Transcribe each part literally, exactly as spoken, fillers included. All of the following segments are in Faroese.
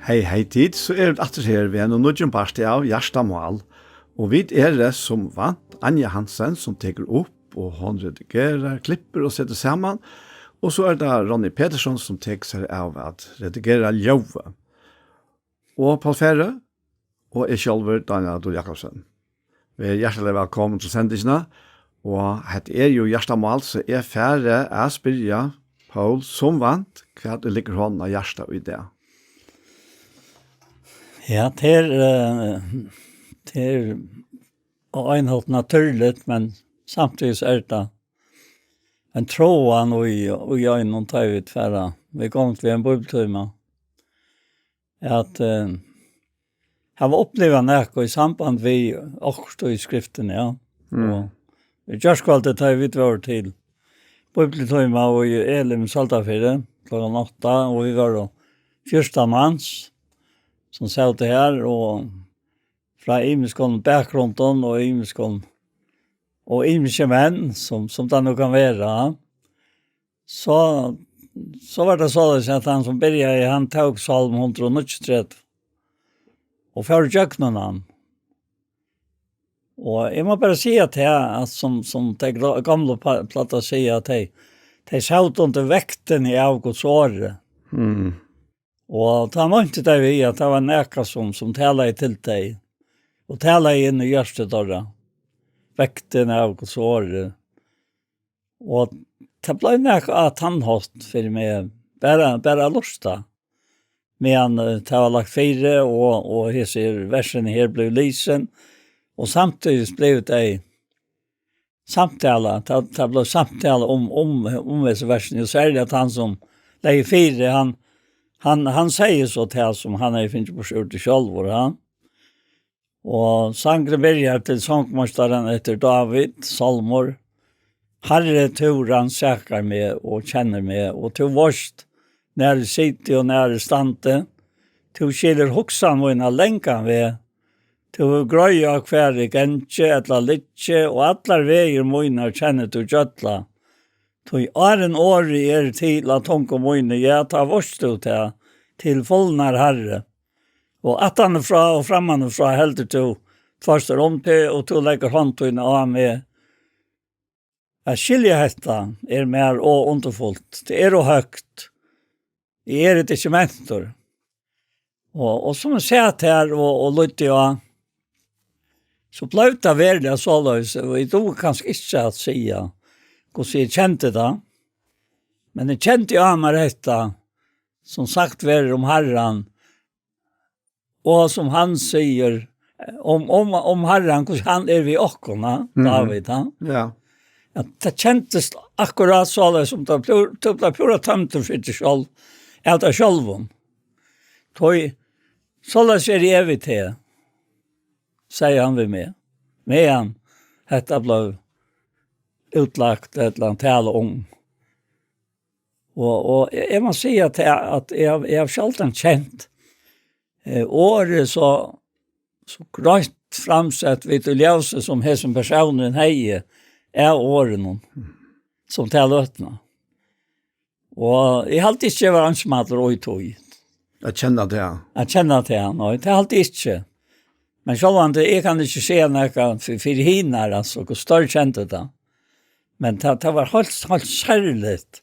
Hey, hey, tit, so eru vit aftur her við einum nýggjum parti av Hjartamál. Og vit eru sum vant Anja Hansen, sum tekur upp, og hon redigerar, klippir og setir saman. Og so er tað Ronny Petersson, sum tekur sær av at redigera ljóðið. Og Paul Færø, og eg sjálvur, Daniel Adol Jakobsen. Ver hjartaliga vælkomin til sendingina. Og hetta er jú Hjartamál, so eg fari at spyrja Paul sum vant, hvat ið liggur honum á hjarta í dag. Ja, tað er, eh, tað er á ein hátt natúrligt, men samtíðis er tað ein tráan í, í einum, tá vit fara, vit gongd við ein bíbliutíma, at, eh, hava upplivað nakað í samband við okkurt í skriftini, ja. Mm. Og í gjárkvøldið, tá vit vóru til bíbliutíma í Elim í Søldarfirði klokkan átta, og vit vóru fjúrtan mans sum sótu her, og frá ymiskum bakgrundum og ymiskum, og ymiskir menn, sum, sum tað nú kann vera, so, so var tað soleiðis, at hann sum byrjaði, hann tók Sálm hundrað og níggjuogtretivu og fór ígjøgnum hann. Og eg má bara siga at tað, at sum, sum tey glo-, gomlu pa-, plagdu at siga, at tey, tey sótu undir vektini av Guds orði. Mm. Og tá meintu tey við, at tað var nakað, sum, sum talaði til tey, og talaði inn í hjartað teirra. Vektin av Guds orði. Og tað bleiv nakað á tann hátt fyri meg, bara, bara at lurta. Meðan, eh, tað var lagt fyri, og, og hesi versini her blivu lisin, og samtíðis blivu tey samtala, tað, tað bleiv samtala um, um, um hesi versini, og serliga at hann sum legði fyri, hann, hann, hann segði so tað sum hann hevði fingið burtur úr tí sjálvur, ha? Og sangurin byrjar til songmeistaran eftir Dávid, sálmur. Harri, tú rannsakar meg og kennir meg, og tú veitst, nær eg siti og nær eg standi. Tú skilur hugsan mína langan veg. Tú hevur greið á, hvar eg gangi ella liggi, og allar vegir mínar kennir tú gjølla. Tí áðrenn orðið er til á tungu míni, ja, tá veitst tú tað til fulnar, Harri. Og aftanífrá og frammanífrá heldur tú tvørtur um teg, og tú leggur hond tína á meg. At skilja hetta er mær ov undurfult. Tað er ov høgt. Eg eri tað ikki mentur. Og, og sum eg sat her og, og lýddi á, so bleiv tað veruliga soleiðis, og eg dugi kanska ikki at siga, hvussu eg kendi tað, men eg kendi á mær hetta, sum sagt verður um Harran, og sum hann sigur, eh, um, um, um Harran, hvussu hann er við okkum, ha, Mhm. Dávid, ha? Ja. At tað kendist akkurát soleiðis, sum tað pur-, tað bleiv púra tømdur fyri teg sjálv, av tær sjálvum. Tí, soleiðis eri eg við teg, segði hann við meg, meðan hetta bleiv útlagt, ella hann tala um. Og, og eg, eg má siga at eg, at eg, havi- eg havi sjáldan kent, eh, orðið so, so greitt framsett við tí ljósi, sum hesin persónurin hevði av orðunum, sum tað løtna. Og eg haldi ikki, eg var einsamallur í tí. At kenna tað. At kenna tað, nei, tað haldi eg ikki. Men sjálvandi, eg kann ikki siga nakað fyri, fyri hinar, altso, hvussu teir kendu tað. Men tað, tað var heilt, heilt serligt,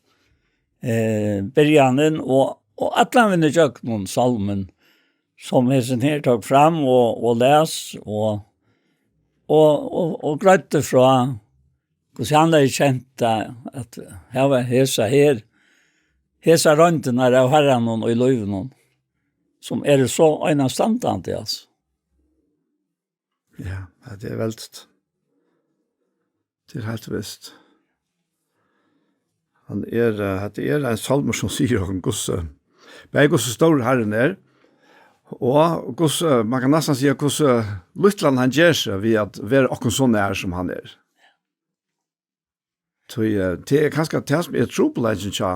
eh, byrjanin og, og allan vegin ígjøgnum sálmin, sum hesin her tók fram og, og las og, og, og, og greiddi frá, hvussu hann hevði kent tað, at hava hesa her, hesar royndirnar av Harranum í lívinum, sum eru so einastandandi, altso. Ja, ja, tað er veldigt. Tað er heilt vist. Hann er, eh, hetta er ein sálmur, sum sigur okkum, hvussu, bæði hvussu stórur Harrin er, og hvussu, man kann næstan siga, hvussu lítlan hann ger seg við at vera okkum so nær, sum hann er. Tí, eh, tað er kanska tað, sum er trupulleikin hjá,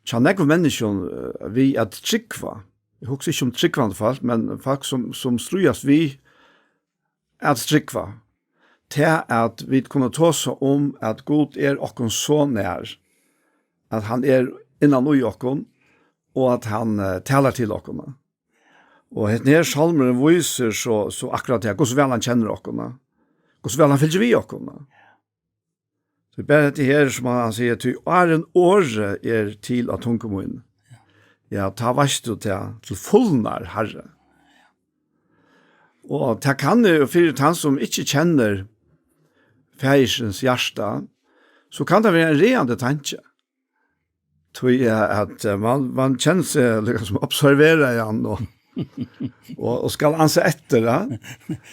hjá nógvum menniskjum, eh, við at trúgva. Eg hugsi ikki um trúgvandi fólk, men fólk, sum, sum stríðast við at trúgva. Tað, at vit kunnu tosa um, at Gud er okkum so nær, at hann er innan í okkum, og at hann eh, talar til okkum. Og hesin her sálmurin vísir so, so akkurát her, hvussu væl hann kennir okkum, hvussu væl hann fylgir við okkum. So bara hetta her, sum hann sigur, tí áðrenn orðið er til á tungu míni, ja, tá veitst tú tað til fulnar, Harri. Og tað kann jo fyri tann, sum ikki kennir faðirsins hjarta, so kann tað vera ein ræðandi tanki. Tí at eh, man, man kennir seg líka sum observera hann og, og, og skal ansa eftir, ja.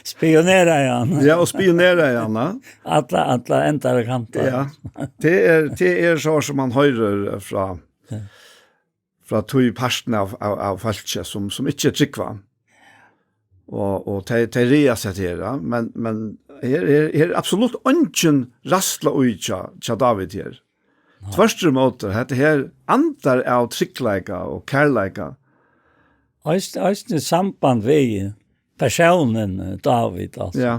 Spionera hann. Ja, og spionera hann, ja. Alla, alla endar og kantar. Ja. Det er, det er så som man hører fra, fra tog parten av, av, av folket som, som ikke er trygg, va? Og, og de, de reagerer til det, ja. Men, men her, her, her er absolutt ingen rastla ui tja, tja David her. Tvørtimóti, hetta her andar av tryggleika og kærleika. Eisini, eisini samband við persónin eh, David, altso. Ja,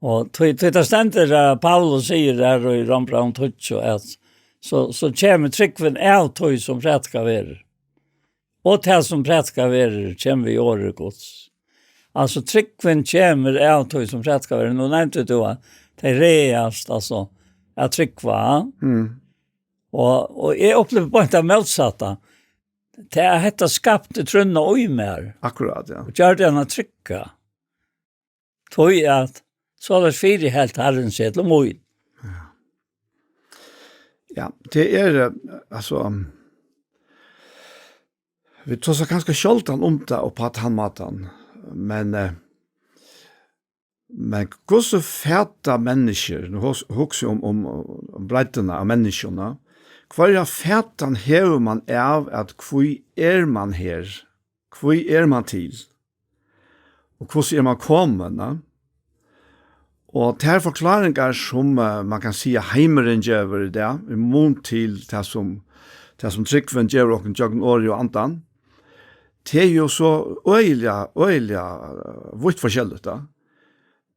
Og tí, tí tað stendur, eh, Paulus sigur her í Rómbrævinum tíggju, at so, so kemur trúgvin av tí sum prædikað verður. Og tað sum prædikað verður, kemur við orði Guds. Altso, trúgvin kemur av tí sum prædikað verður. Nú nevndi tú at tey ræðast, altso, at trúgva. mm. Og, og eg upplivdi bara tað mótsatta. Tað er hetta skapti trúnna í mær. Akkurát, ja. Og gjørdi hana trygga. Tí at soleiðis fyriheldi Harrin seg til mín. Ja, det er, eh, altså, um, vi tosa kanskje sjáldan um det og på at han matan, men, eh, men hvussu fæta menniskjur, nú hus- hugsi um, um, um breiddina av menniskjuna, hvørja fætan hevur man av at hví er man her? Hví er man til? Og hvussu er man komin, ja? Og tær forklaringar sum eh, man kann siga heimurin gevur í dag, í mun til tað sum, tað sum trúgvin gevur okkum gjøgnum orðið og andan, tað er jo so øgiliga, øgiliga eh, vítt forskelligt, da.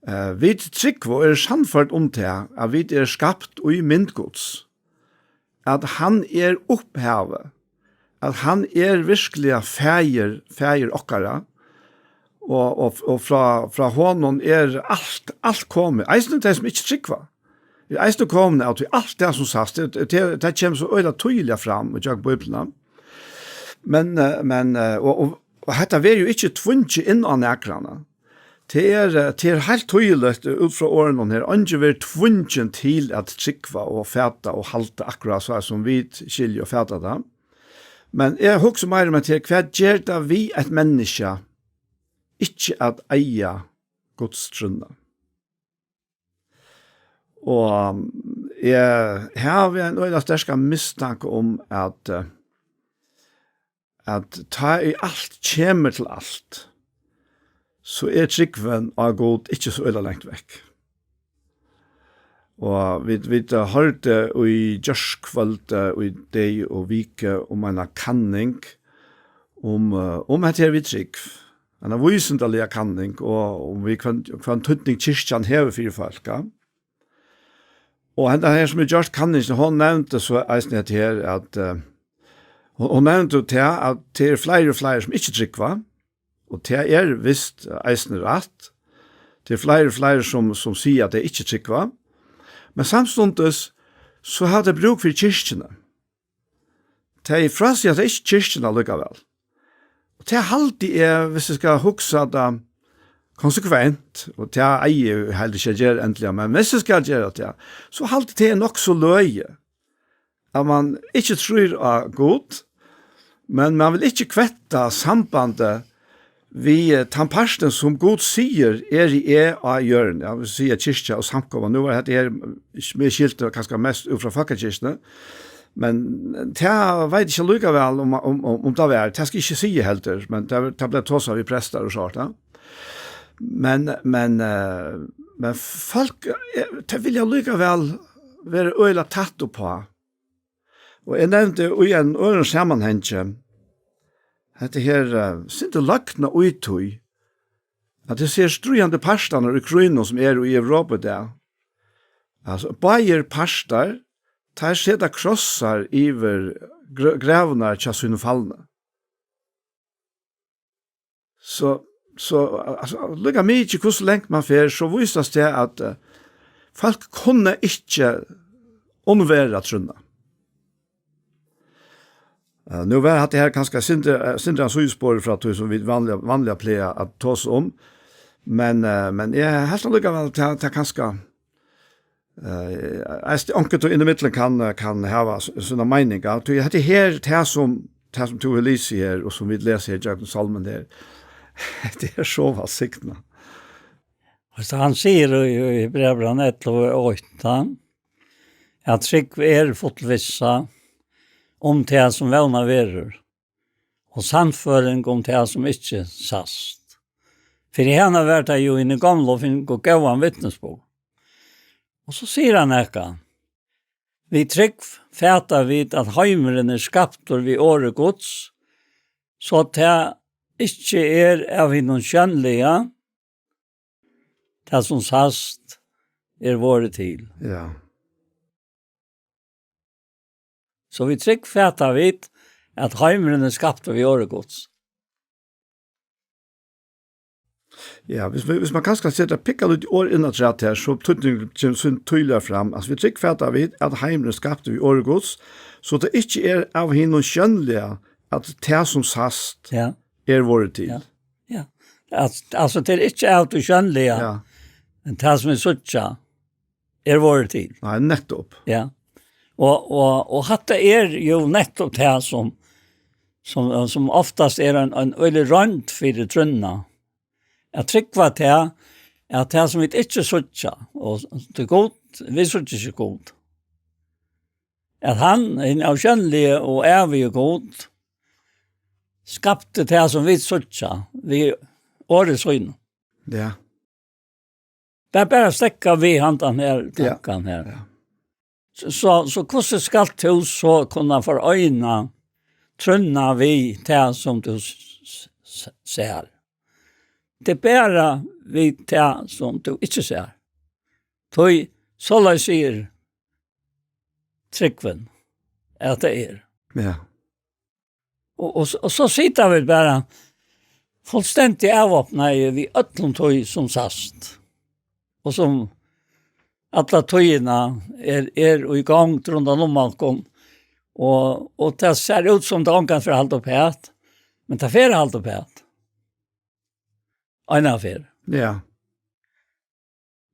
Eh, vit trúgva og eru sannførd um tað, at vit eru skapt í mynd Guds, at hann er upphavið, at hann er virkliga faðir, faðir okkara, og, og, og frá, frá honum er alt, alt komið, eisini tey sum ikki trúgva. Vit eru eisini komin av tí alt tað sum sæst, tað, tað, tað kemur so øgiliga týðiliga fram í gjøgnum Bíbliuna. Men, eh, men, eh, og, og, og hetta verður jo ikki tvungið inn á nakran. Tað er, eh, tað er heilt týðiligt, eh, út frá orðunum her, eingin verður tvungin til at trúgva og fata og halda akkurát so sum vit skilja og fata tað. Men eg hugsi meira um at her, hvat ger tað við eitt menniskja ikki at eiga Guds trúnna? Og eg havi ein øgiliga sterkan mistanka um at, eh, at tá ið alt kemur til alt, so er trúgvin á Gud ikki so øgiliga langt vekk. Og vit, vit eh, hoyrdu í gjárkvøldið, í dag og viku um eina kanning um, eh, um hetta her við trúgv. Eina vísindaliga kanning og um við hvønn, hvønn týdning kirkjan hevur fyri fólk, ja. Og henda her sum er gjørt kanningin, hon nevndi so eisini hetta her at eh, hon, hon nevndi jo tað at tað er fleiri og fleiri sum ikki trúgva, og tað er vist eisini rætt. Tað er fleiri og fleiri sum, sum siga at tey ikki trúgva. Men samstundis so hava tey brúk fyri kirkjuni. Tey frásiga tey ikki kirkjuna allíkavæl. Og tað haldi eg, viss eg skal hugsa tað konsekvent, og tað eigi eg heldur ikki at gera endiliga, men viss eg skal gera tað, so haldi eg tað er nokk so løgið, at man ikki trýr á Gud, men man vil ikki kvetta sambandið við eh, tann partin sum Gud sigur, eri eg á jørðini. Ja, vil siga kirkja og samkoma. Nú var hetta her, eh, meg skilt kanska mest út frá fólkakirkjuni, men tað veit eg ikki allíkavæl um, um, um, um tað var. Tað skal eg ikki siga heldur, men tað, tað bleiv tosað við prestar og sovorðið, ja. Men, men, eh, men fólk, eh, tey vilja allíkavæl vera øgiliga tætt uppá. Og eg nevndi í ein øðrum samanhangi, hetta her, eh, sindur løgna í tí, at eg sær stríðandi partarnar í krígnum sum eru í Europa í dag. Altso, báðir partar, teir seta krossar yvir grø-, grøvina hjá sínum falna. So, so, altso, líka mikið hvussu langt man fer, so vísir tað seg at, eh, fólk kunnu ikki undvera trúnna. Eh, nú var hatta her kanska sindri, eh, sindri av síðuspori frá tí sum vit vanliga, vanliga plaga at tosa um. Men, eh, men eg helt allíkavæl, tað, tað kanska, eh, eisini onkuntíð inn í millum kann, kann hava s-, sína meining, ja. Tí hetta her, tað sum, tað sum tú hevur lisið her, og sum vit lesa her gjøgnum sálmin her, tað er so vælsignað. Og so hann sigur í, í Hebrearabrævinum ellivu og eitt, at trúgv er fullvissa um tað, sum vónað verður, og sannføring um tað, sum ikki sæst. Fyri hana var tað jú í hinum gomlu og fingu góðan vitnisburð. Og so sigur hann hetta: Við trúgv fata vit, at heimurin er skaptur við orði Guds, so tað ikki er av hinum sjónliga, tað sum sæst er vorðið til. Ja. So við trúgv fata vit, at heimurin er skaptur við orði Guds. Ja, hvis man, hvis man kanska setir eitt pinkulítið orð inn afturat her, so týdningurin kemur so týðiliga fram. Altso, við trúgv fata vit, at heimurin er skaptur við orði Guds, so tað ikki er av hinum sjónliga, at tað sum sæst, ja, er vorðið til. Ja. Ja. At, altso, tað er ikki av tí sjónliga, ja, men tað sum vit síggja, er vorðið til. Nei, nettupp. Ja. Og, og, og hatta er jú nettupp tað sum, sum, sum oftast er ein, ein øgilig roynd fyri trúnna. At trúgva tað, at tað sum vit ikki síggja, og tí Gud, vit síggja ikki Gud. At hann, hin ósjónligi og ævigi Gud, skapti tað sum vit síggja, við orði sínum. Ja. Bara, bara steðga við handan her, ja, tankan her. Ja. So, so, so hvussu skalt tú so kunna foreina trúnna við tað, sum tú s-, s-, sær? Tað er bara við tað, sum tú ikki sær. Tí soleiðis sigur trúgvin, at tað er. Ja. Og, og, s-, og so sita vit bara fullstendig avopnaði við øllum tí sum sæst, og sum alla tíðina er, er í gongd rundan um okkum, og, og tað sær út sum tað ongantíð fer at halda uppat, men tað fer at halda uppat. Eina ferð. Ja.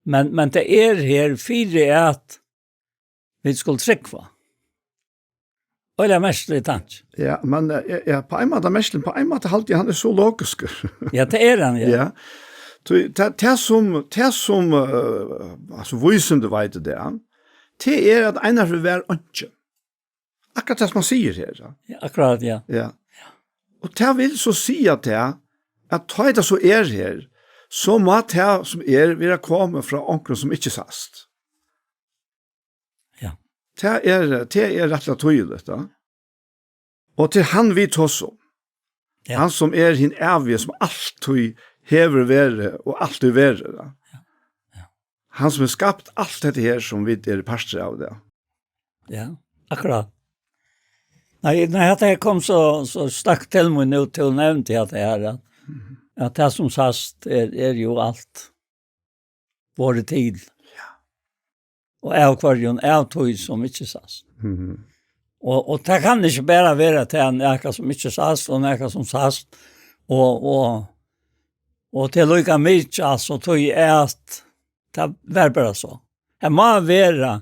Men, men tað er her fyri at vit skulu trúgva. Øgiliga merkiligur tanki. Ja, men, eh, ja, ja, á ein máta merkiligur, á ein máta haldi eg hann er so logiskur. Ja, tað er hann, ja. Ja. Tí, tað, tað sum, tað sum, eh, altso, vísindi veita tað, tað er at einaferð var einki. Akkurát tað sum hann sigur her, ja. Ja, akkurát, ja. Ja. Og tað vil so siga tað, at tá tað so er her, so má tað sum er vera komið frá onkrum sum ikki sæst. Ja. Tað er, tað er rættiliga týðiligt, ja. Og tað er hann vit tosa um. Ja. Hann sum er hin ævigi, sum altíð hevur verið og altíð verður, ja. Ja. Ja. Hann sum hevur skapt alt hetta her sum vit eru partur av, ja. Ja, akkurát. Nei, nei, hatta her kom so, so sterkt til mín nú, tú nevndi hatta her, at, mhm, at tað sum sæst er, er jú alt vorðið til. Ja. Og av hvørjum, av tí sum ikki sæst. Mhm. Og, og tað kann ikki bara vera til nakað sum ikki sæst, og nakað sum sæst, og, og, og til líka mikið, altso, tí at tað var bara so. Her má vera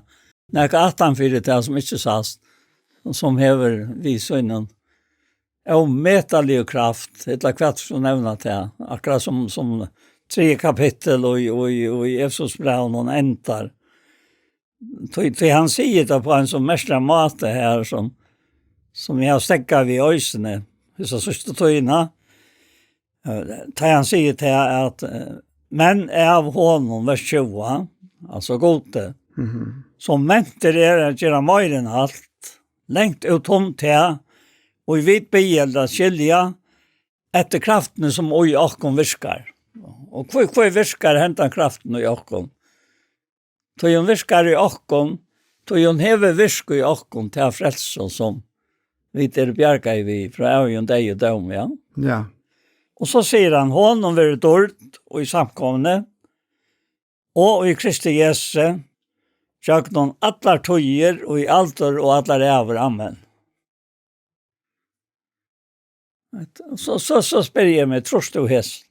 nakað aftan fyri tað sum ikki sæst, sum hevur við sínum ómetaligu kraft, ella hvat skal nevna tað, akkurát sum, sum triðja kapittul í, í, í Efesusbrævinum endar. Tí, tí hann sigur tað á ein so merkiligan máta her, sum, sum eg havi steðgað við eisini, hesa síðstu tíðina. Eh, tá hann sigur tað at, eh, men av honum, vers tjúgu, altso Gudi, mhm, sum mentur er at gera meira enn alt, langt út um tað, og vit biðja ella skilja, eftir kraftini sum í okkum virkar. Og hví, hví virkar hendan kraftin í okkum? Tí hon virkar í okkum, tí hon hevur virkað í okkum, ta frelsu sum vit eru bjargaði við frá ævigum deyða og dómi, ja. Ja. Og so sigur hann, honum verður dýrd í samkomuni, og í Kristi Jesu, gjøgnum allar tíðir og í aldur og allar ævir. Amen. So, so, so spyrji eg meg, trýrt tú hesum?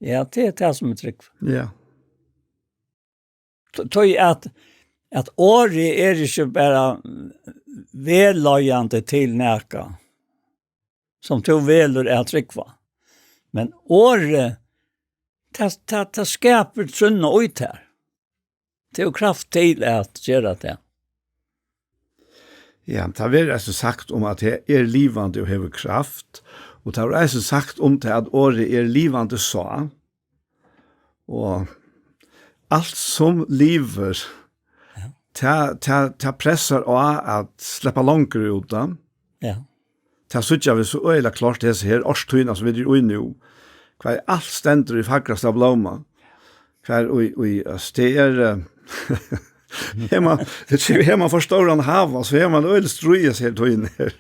Ja, tað er tað sum er trúgv. Ja. Tí at, at orðið er ikki bara vegleiðandi til nakað, sum tú velur at trúgva. Men orðið, tað, tað, tað skapar trúnna í tær. Tað er jo kraft til at gera tað. Ja, tað verður eisini sagt um, at tað er livandi og hevur kraft, og tað verður eisini sagt um tað, at orðið er livandi sá, og alt sum livir, ja, tað, tað, tað pressar á at sleppa longur út, ja. Ja. Tað síggja vit so øgiliga klárt hesa her árstíðina, sum vit eru í nú. Hvar alt stendur í fagrasta blóma. Hvar í, í, altso, tað er, eh, her man, her man for stóran hava, so her man øgiliga stríðast her tíðin her.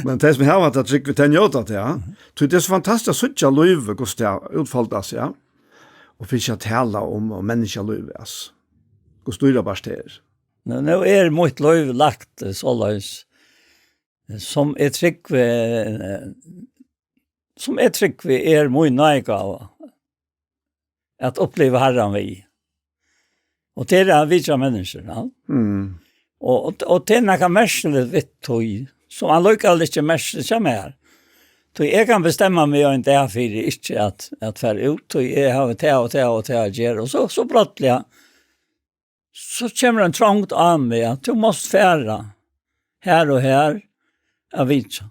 Men tey sum hava tað trúgv, tey njóta tað, ja. Tí tað er so fantastiskt at síggja lívið, hvussu tað útfoldar seg, ja. Og fyri ikki at tala um, um menniskjalívið, altso. Hvussu dýrabart tað er. Nú, nú er mítt lív lagt, eh, soleiðis, eh, sum eg trúgvi, eh, sum eg trúgvi er mín náðigáva at uppliva Harran við. Og til at vitja menniskju, ja. Mm. Og, og, og til nakað merkiligt við tí, sum allíkavæl ikki er merkiligt hjá mær. Tí eg kann bestemma meg ein dag fyri ikki at, at fara út, tí eg havi tað og tað og tað at gera. Og so, so brádliga, so kemur ein trongd á meg, at tú mást fara her og her at vitja.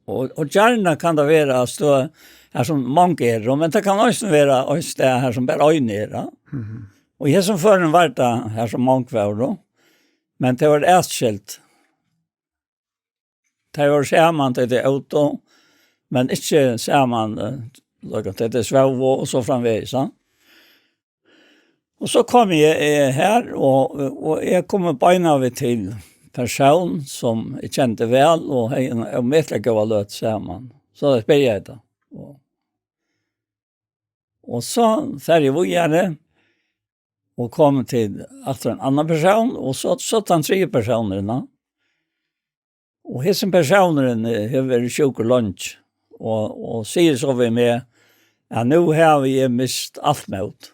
Og, og gjarna kann tað vera á støð her sum mong eru, men tað kann eisini vera ein stað her sum bara ein er, ja. Mhm. Og í hesum førum var tað her sum mong vóru, men tað var atskilt. Tey vóru saman, tey, tey ótu, men ikki saman, eh, like, tey, tey svóvu og so framvegis, ja. Og so kom eg, eh, her, og, og eg kom beinanvegin til persón sum eg kendi væl og hevði eina ómetaliga góða løtu saman. So tað byrjaði tað. Og, og so fór eg víðari og kom til aftur ein annan persón, og so, so tann triði persónurin, ja. Og hesin persónurin, eh, hevur verið sjúkur leingi, og, og sigur so við meg, at nú havi eg mist alt mót.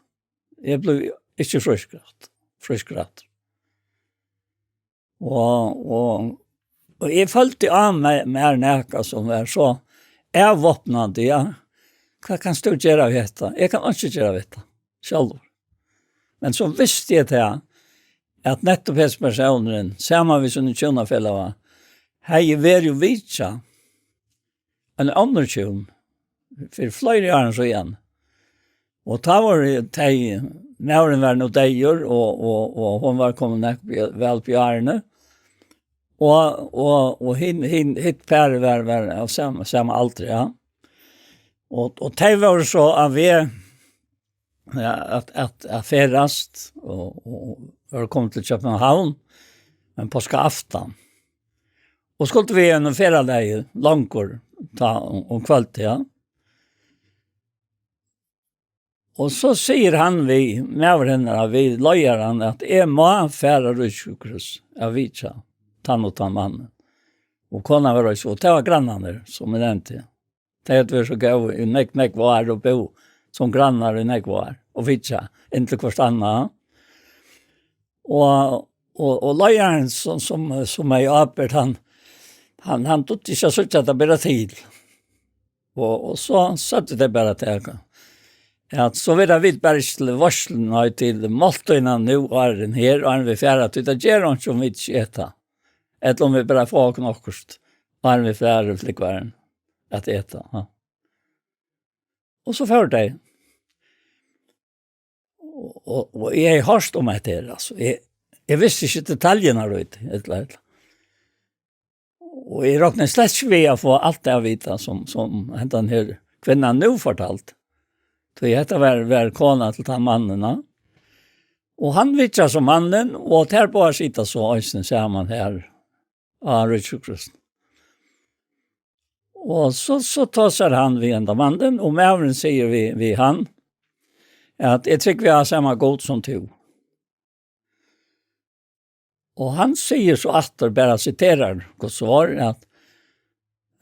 Eg blívi ikki frískur aftur, frískur aftur. Og, og, og eg følti á mær, mær nakað sum var so avvápnandi, ja. Hvat kanst tú gera við hetta? Eg kann einki gera við hetta sjálvur. Men so visti eg tað, at nettupp hesin persónurin, saman við sínum hjúnafelaga, hevði verið og vitjað ein onnur hjún fyri fleiri árum síðan. Og tá vóru tey, maðurin var nú deyður, og, og, og hon var komin nakað væl upp í árini. Og, og, og hin, hin, hitt parið var, var av sama, sama aldri, ja. Og, og tey vóru so á veg, ja, at, at, at ferðast, og, og, og vóru komin til København, ein páskaaftan. Og skuldu við einum ferðalagi longur tá um, um kvøldið, ja. Og so sigur hann við, maður hennara, við leiðaran, at eg má fara á Ríkissjúkrahús at vitja tann og tann mannin. Og konan var eisini, og tað var grannarnir, sum eg nevndi. Tey høvdu verið so góð í nógv, nógv ár og búð sum grannar í nógv ár og vitjað inn til hvørt annað. Og, og, og leiðarin sum, sum, sum hevði ábyrgd, hann, hann, hann dugdi ikki at síggja tað bera til. Og, og so søgdu tey bara til okkum, at so verða vit bara ikki til veitsluna, nei, til máltíðina nú, áðrenn her, áðrenn vit fara, tí tað ger einki, um vit ikki eta, ella um vit bara fáa okkum okkurt, áðrenn vit fara í flúgvaran at eta, ja. Og so fóru tey. Og, og, og eg hevði hoyrt um hetta her, altso. Eg, eg visti ikki detaljurnar í tí, ella, ella. Og eg roknaði slett ikki við at fáa alt tað at vita, sum, sum hendan her kvinnan nú fortaldi. Tí hetta var, var kona til tann mannin, ja. Og hann vitjar so mannin, og tær báðar sita so eisini saman her. á Røkjavík. Og so, so tosar hann við henda mannin, og maðurin sigur við, við hann, at eg trúgvi á sama Gud sum tú. Og hann sigur so aftur, bara siterar Guds orð, at,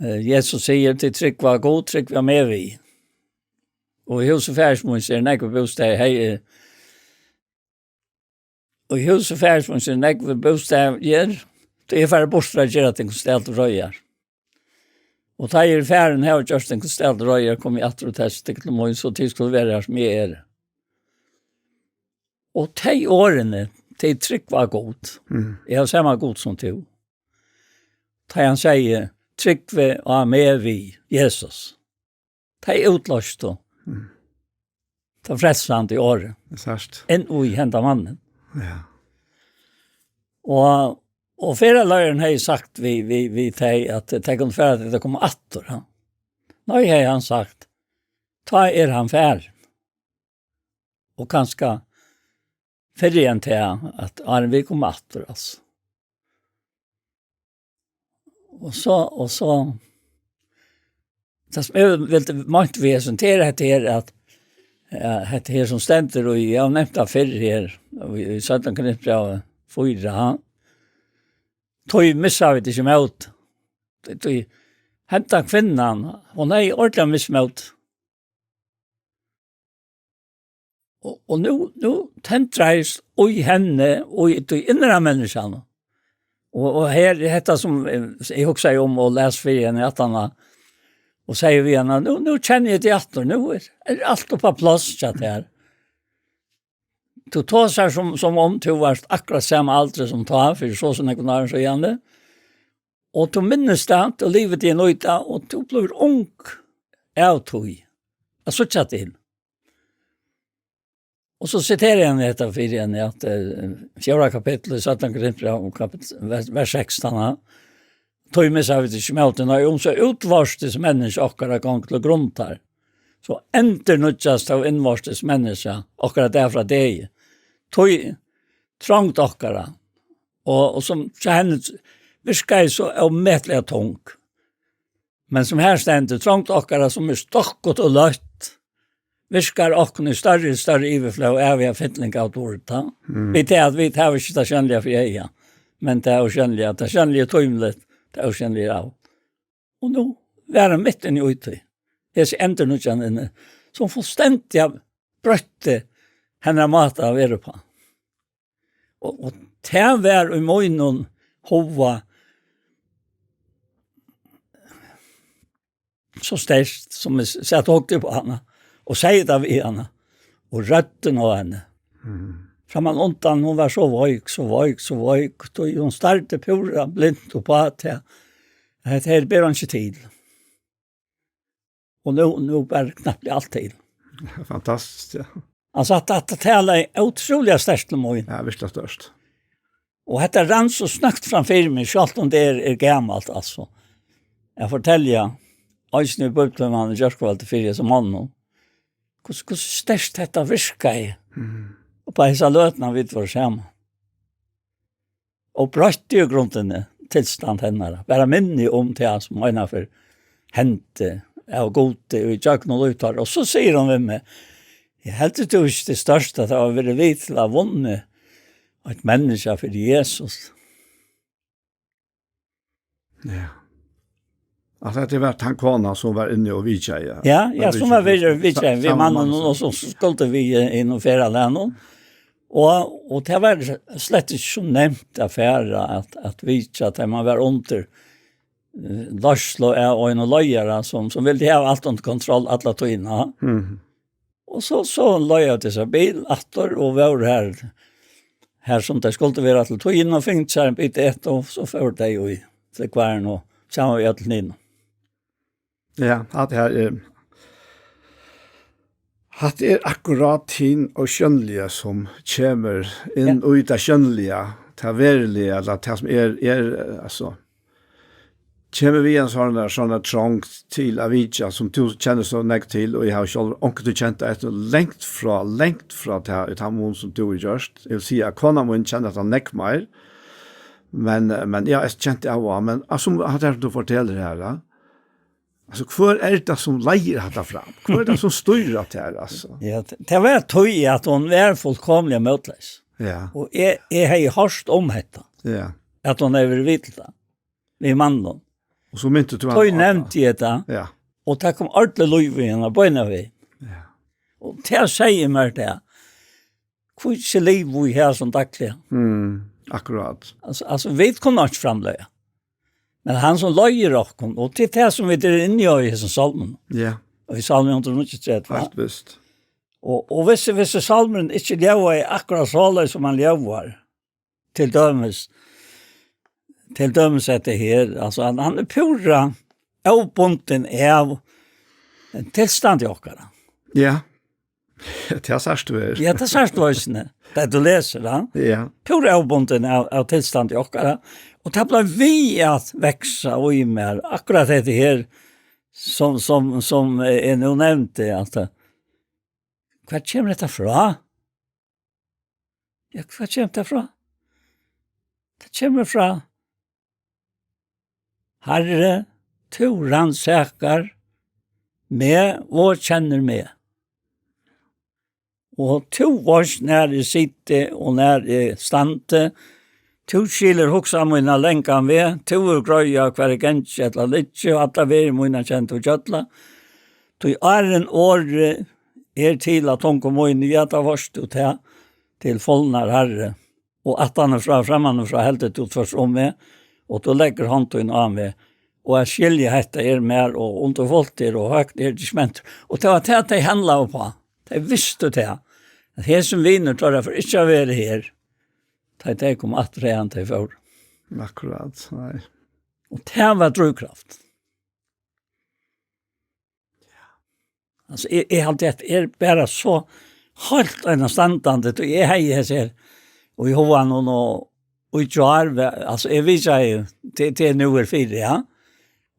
eh, Jesus sigur, tit trúgva á Gud, trúgva meg við. Og í húsi faðirs míns eru nógvir bústaðir, hey, eh, og í húsi faðirs míns eru nógvir bústaðir, tí eg fari burtur at gera tykkum stað til reiðar. Og tá eg eri farin, havi gjørt tykkum stað til reiðar, komi eg aftur og taki tykkum til mín, so tit skulu vera har sum eg eri. Og tey orðini, tey trúgva á Gud. Mm. Eg havi sama Gud sum tú. Tá hann segði, trúgvi á meg við Jesus. Tey útloystu. Mm. Tað frelsandi orðið. Tað er sært. Inn í henda mannin. Ja. Og, og ferðaleiðarin hevði sagt við, við, við tey, at tey kundu fara til at koma aftur, ha? Nei, hevði hann sagt, tá er hann farin. Og kanska fyrr enn tað, at áðrenn vit koma aftur, altso. Og so, og so, tað sum eg vildi meint við hesum, tað er hetta her, at, eh, hetta her sum stendur, og eg havi nevnt tað fyrr her, í, í seinna Korintbrævi fýra, ha? Tí missa vit ikki mót. Tí, tí henda kvinnan, hon hevði ordiliga mist mót. Og, og nú, nú tendraðist í henni, og í tí innra menniskjanum. Og, og her er hetta sum, eh, eg hugsaði um og las fyri henni aftaná, og sigi við hana, nú, nú kenni eg teg aftur, nú er, er alt upp á pláss hjá tær. Tú tosar sum, sum um tú varst akkurát sama aldri sum tá, fyri so og so nógvum árum síðani. Og tú minnist tað, tú livir teg í tað, og tú blívur ung av tí. At síggja til. Og so siteri eg hana hetta fyri henni, at, eh, fjórða kapittul, seinna Korintbræv, kapittul, vers, vers sekstan, ha? Tí missa vit ikki mótið, nei, um so útvortis menniskja okkara gongur til grundar, so endurnýggjast av innvortis menniskja okkara dag frá degi. Tí trongd okkara, og, og sum hjá henni virkaði so ómetaliga tung. Men sum her stendur, trongd okkara, sum er stokkut og løtt, virkar okkum í størri og størri yvirflóð av, ja, fylling av dýrd, ha? Mm. Við tað, at vit hava ikki tað sjónliga fyri eyga, men tað ósjónliga, tað sjónliga er tímiligt, tað ósjónliga er av. Og nú var hon mitt inni í tí, hesi endurnýggjan inni, sum fullstendiga broytti hennara máta at vera uppá. Og, og tað var í mínum huga so sterkt, sum eg s-, sat og hugdi upp á hana, og segði tað við hana, og røddin á henni. Mm. Framman undan, hon var so veik, so veik, so veik, tí hon stardi púra blint upp á tað. Hetta her ber hon ikki til. Og nú, nú ber knappliga alt til. Fantastiskt, ja. Altso, at, at tað talaði ótrúliga sterkt til mín. Ja, virkiliga sterkt. Og hetta rann so snøgt fram fyri meg, sjálvt um tað er, er gamalt, altso. Eg fortelji, eisini í Bíbliutímanum í gjárkvøldið fyri hesum monnum, hvussu, hvussu sterkt hetta virkaði. Mm. Og á hesa løtuna vit vóru saman. Og broytti í grundini tilstand hennara. Bara minni um tað sum einaferð hendi av Gudi í gjøgnum lív teirra. Og so sigur hon við meg, eg helt, tú ikki til størst at tað var verið við til at vunni eitt menniskja fyri Jesus. Ja. At hetta var tann kona sum var inni og vitjaði. Ja, ja, sum var við, vitjaði við mannin og sum skuldi við, eh, inn og ferðalag nú. Og, og tað var slett ikki so nemt at fara at, at vitja, at man var undir, eh, leiðslu av einum leiðara sum, sum vildi hava alt undir kontroll alla tíðina. Mhm. Og so, so leigdu tey sær bil aftur og vóru har, har sum tey skuldu vera til tíðina, og fingu sær ein bita at eta, og so fóru tey í flúgvaran og saman við øllum hinum. Ja, hatta her er, hatta er akkurát hin ósjónliga sum kemur inn, ja, í tað sjónliga, tað veruliga, ella tað sum er, er, altso, kemur við ein sånn, sånn trongd til at vitja, sum tú kennir so nógv til, og eg havi sjálvur onkuntíð kent tað, eftir langt frá, langt frá tað, í tann mun sum tú hevur gjørt. Eg vil siga, at kona mín kennir tað nógv meir, Men, men ja, eg kjenti av, men altså, hatta her du fortelur her, ja. Altså, hvør er tað sum leiðir hatta fram? Hvør er tað sum stýrir hatta her, altså? Ja, t- tað var tí at hon var fullkomliga mótleys. Ja, Og eg, eg hevði hoyrt um hetta, ja. At hon hevði verið við til tað. Við mannin. Og so mynti tú Tí hann nevndi eg tað. Ja. Og tað kom ordentligt lív í hana, beina við. Ja. Og tað segði mær tað. Hví ikki liva í her sum dagliga? Mm, akkurat. Altså, altså, vit kunnu ikki framleiða. Men hann sum leiðir okkum, og til tað sum vit eru inni í hesum sálmum. Ja. Og í sálmi hundrað og níggjuogtretivu. Heilt vist. Og, og hvis, hvis sálmurin ikki ljóðaði akkurat soleiðis sum hann ljóðar, til dømis, til dømis hetta her, altså, hann, hann er púra óbundin av tilstandi okkara. Ja. Tað sært tú her. Ja, tað sært tú eisini. Tað tú lesur, ja. Ja. Púra óbundin av, av tilstandi okkara. Og tað bleiv við at veksa í mær. Akkurat hetta her, sum, sum, sum eg nú nevndi, at, eh, hvar kemur hetta frá? Ja, hvar kemur tað frá? Tað kemur frá Harri, tú rannsakar meg og kennir meg. Og tú veitst, nær eg siti og nær eg standi. Tú skilur hugsan mína langan veg. Tú hevur greiða, hvar eg gangi ella liggi, og allar vegir mínar kennir tú gjølla. Tí áðrenn orðið er til á tungu míni, ja, tá veitst tú tað til fulnar, Harri. Og aftanífrá, frammanífrá heldur tú tvørtur um meg, og tú leggur hond tína á meg, og at skilja hetta er mær og undurfult er og høgt er til smentur. Og tað var tað, tey handlaðu uppá. Tey vistu tað, at hesin vinur teirra fer ikki at vera her, tá ið tey koma aftur, haðan tey fóru. Akkurát, nei. Og tað var drívkraft. Altso, eg, eg haldi, at er bara so heilt einastandandi, tí eg hevði hesi her, og í huganum og, og í gjár, ve-, altso, eg vitjaði, til, til nú er fyri, ja.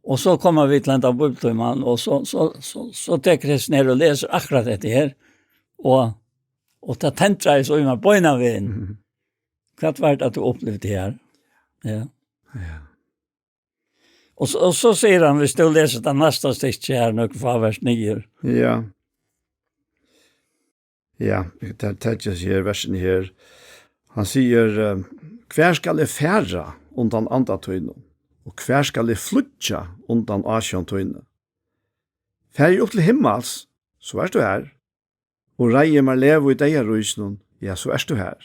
Og so koma vit til henda bíbliutíman, og so, so, so, so tekur hesin her og lesur akkurát hetta her, og, og tað tendraði so í mær beinanvegin. Mhm. Hvat var tað, tú upplivdi her? Ja. Ja. Og so, og so sigur hann, hvis tú lesur tað næsta stykki her, nøkur fá vers niður. Ja. Ja, tað, tað er her, versini her. Hann sigur, eh, "Hvar skal eg fara undan anda tínum? Og hvar skal eg flýggja undan ásjón tíni? Fari eg upp til himmals, so ert tú har. Og reiði eg mær legu í deyðaríkinum, ja, so ert tú har.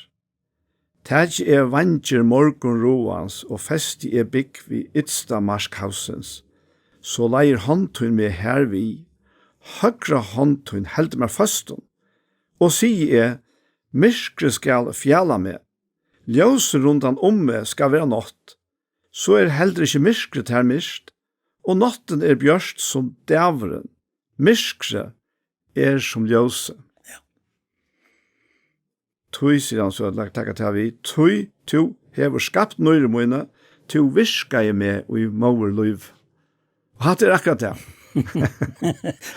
Taki eg veingir morgunráðans og festi eg búgv við ytsta mark havsins, so leiðir hond tín meg har við, høgra hond tín heldur mær føstum. Og sigi eg, myrkrið skal fjala meg, ljósið rundan um meg skal vera nátt, so er heldur ikki myrkrið tær myrkt, og náttin er bjørt sum dagurin, myrkrið er sum ljósið." Ja. "Tí," sigur hann so, lat taka tað við, "tí tú hevur skapt nýru míni, tú virkaði meg í móðurlívi." Og hatta er akkurát tað.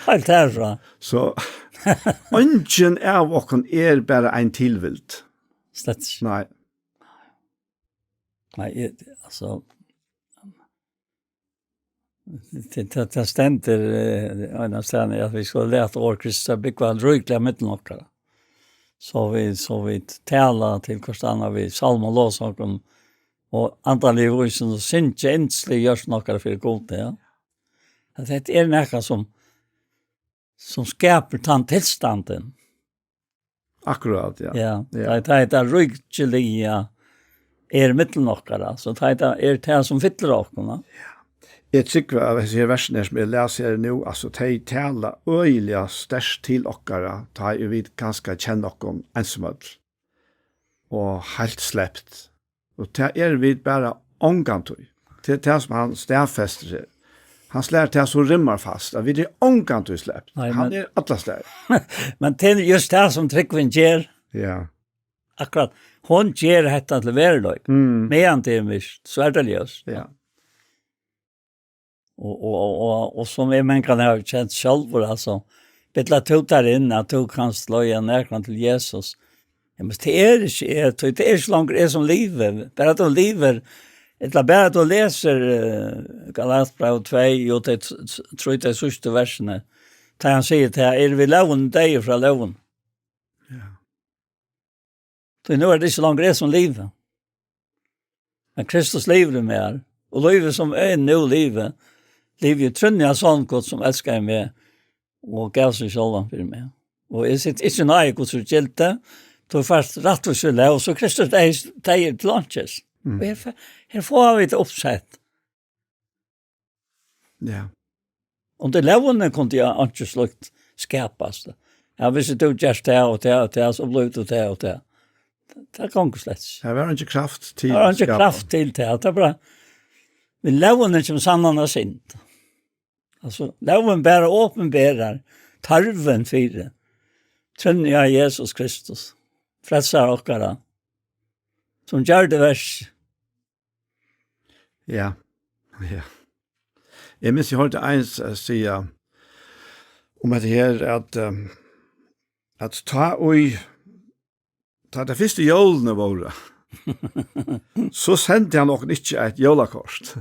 Heilt herfrá. So, eingin av okkum er bara ein tilvild. Slett ikki. Nei. Nei, eg, altso, tað, tað, tað stendur, eh, einastað, at vit skulu lata orð Krists búgva ríkliga millum okkara. So vit, so vit tala til hvørt annað við sálmum og lovsongum og andaliga vísindum og syngja yndisligu hjørtum okkara fyri Gudi, ja. At hetta er nakað sum, sum skapar tann tilstandin. Akkurát, ja. Ja, ja. Tað, tað er tað ríkiliga er millum okkara, so tað er tað, er tað sum fyllir okkum, va? Eg trúgvi, at hesi her versini her, sum eg las her nú, altso, tey tala øgiliga sterkt til okkara, tá ið vit kanska kenna okkum einsamøll og heilt slept. Og tað eru vit bara ongantíð. Tað er tað, sum hann staðfestir her. Hann slær tað so rimmarfast, at vit eru ongantíð slept. Nei, hann men er allastaðni. Men tað er júst tað, sum trúgvin ger. Ja. Akkurát. Hon ger hetta til veruleika. Mm. Meðan tað er myrkt, so er tað ljós. Ja. Og, og, og, og, og sum eg mangan havi kent sjálvur, altso, billa tú tær inn, at tú kanst leiða nakran til Jesus. Ja, men tað er ikki eg, tí tað er ikki longur eg sum livi. Bara tú livir, ella bara tú lesur, eh, Galatbræv tvey, og tey t-, t-, trý, tey síðstu versini. Tá hann sigur, tað er við lógini deyður frá lógini. Ja. Tí nú er tað ikki longur eg sum livi. Men Kristus livir í mær. Og lívið sum eg nú livi, livi eg í trúnni á Son Guds sum elskaði meg og gav seg sjálvan fyri meg. Og eg sit ikki í náði Guds úr gildi, tú fært rættvísi lóg, so Kristus tey, tey er til einkis. Mm. Og her, fe-, her fáa vit tað uppsett. Ja. Undir lógini kundi ja einki slíkt skapast. Ja, hvis tú gert tað og tað og tað, so blívur tú tað og tað. Tað gongur slett ikki. Her var einki kraft til Tað var einki skapað. Kraft til tað. Tað er bara við lógini sum sannan er synd. Altso, lógin bara opinberar tørvin fyri trúnni á Jesus Kristus, frelsara okkara, sum gjørdi verk. Ja, ja. Eg minnist, eg hoyrdi ein s-, siga um hetta her, at, ehm, at tá í, tá tey fyrstu jólini vóru, so sendi hann okkum ikki eitt jólakort.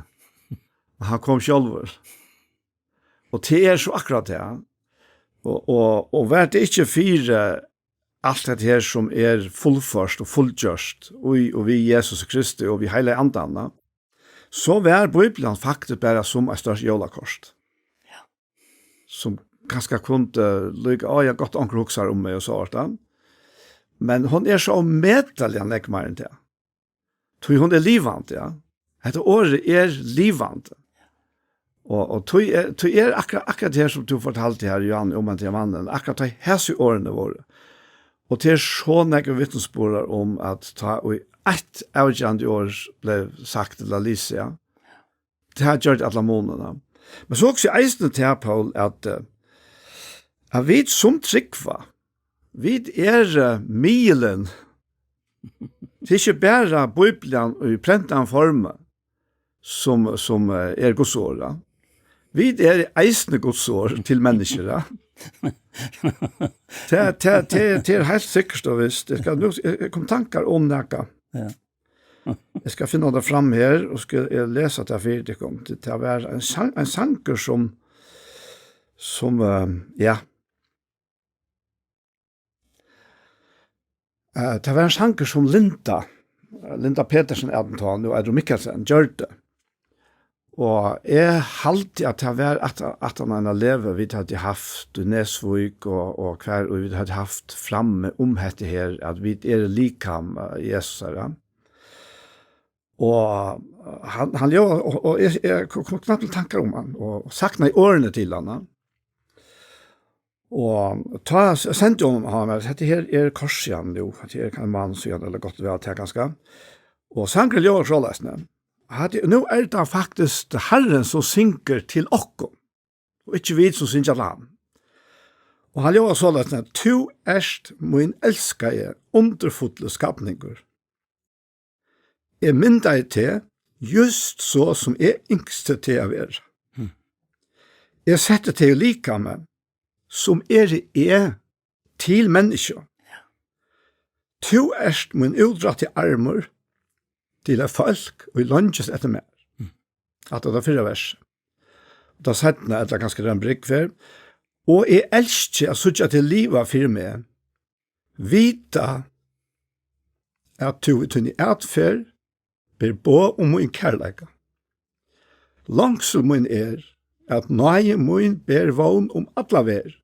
Hann kom sjálvur. Og tað er so akkurát tað. Og, og, og var tað ikki fyri alt hetta her sum er fullført og fullgjørt í og við Jesus Kristi og við Heilaga Andanum, so var Bíblian faktiskt bara sum eitt stórt jólakort. Ja. Sum kanska kundi líka, á, ja, gott, onkur hugsar um meg og so vart tað. Men hon er so ómetaliga nógv meir enn tað. Tí hon er livandi, ja. Hetta orðið er livandi. Og, og tí er, tí er akkurát, akkurát tað her, sum tú fortaldi her, Johan, um henda mannin, akkurát tá hesi orðini vóru. Og tað er so nógvir vitnisburðar um, at tá ið eitt avgerandi orð bleiv sagt ella lisið, ja, tað gjørdi allan munin, ja. Men so hugsi eg eisini tað, Poul, at, eh, at vit sum trúgva, vit eru, eh, miðilin. Tað er ikki bara Bíblian í prentaðum formi, sum, sum, eh, er Guds orð, ja. Vit eru eisini Guds orð til menniskju, ja. Tað, tað, tað, tað er heilt sikkurt og vist. Eg skal nú, eg, eg kom tankar um nakað. Ja. Eg skal finna tað fram her, og skal eg lesa tað fyri tykkum. Tað, tað var ein sang-, ein sangur sum, sum, eh, ja. Eh, tað var ein sangur sum Linda, eh, Linda Petersen, æt hon tá, nú eitur hon Mikkelsen, gjørdi. Og eg haldi, at tað var at, at hann eina legu vit høvdu havt í Nesvík, og, og hvar, og vit høvdu havt frammi um hetta her, at vit eru likam, eh, Jesusar, ja. Og hann, hann ljóðar, og, og eg, eg kom, kom knappt til tankar um hann, og saknaði orðini til hann, ja. Og tá s-, sendi hon hann, at hetta her er kors síðan nú, hetta er ein mánað síðan, ella gott og væl, tað kanska. Og sangurin ljóðar soleiðis, ne? Hatta, nú er tað faktiskt Harrin, sum syngur til okkum, og ikki vit, sum syngja til hann. Og hann ljóðar soleiðis, ne? Tú ert mín elskaði, undurfulli skapningur. Eg myndaði teg, júst so sum eg ynskti teg at vera. Hmm. Eg setti teg í likami, sum eri eg, til menniskju. Ja. Tú ert mín útrætti armur til eitt fólk, ið leingist eftir mær. Hmm. Hatta er tað fyrra vers. Og tað seinna, ella kanska er ein brúgv her. Og eg elski at síggja teg liva fyri meg. Vita, at tú í tíni atferð ber boð um mín kærleika. Longsul mín er, at náði mín ber vón um alla verð,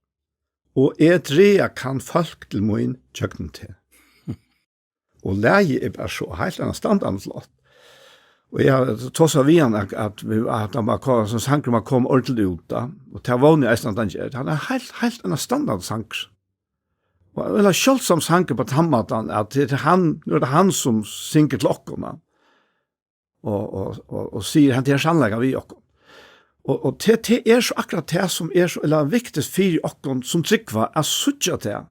og eg draga kann fólk til mín gjøgnum teg. Og lagið er bara so heilt annastaðni flott. Og eg havi tosað við hann, at, at, at hann má koma, sum sangur má koma ordiliga út, tá. Og tað vóni eg eisini, at hann ger. Hann er heilt, heilt annastaðni sangur. Og ein sjáldsom sangur á tann mátan, at tað er hann, nú er tað hann, sum syngur til okkum, ja. Og, og, og, og sigur henda her sannleikan við okkum. Og, og tað, tað er so akkurát tað, sum er so, ella viktigt fyri okkum sum trúgva, at síggja tað.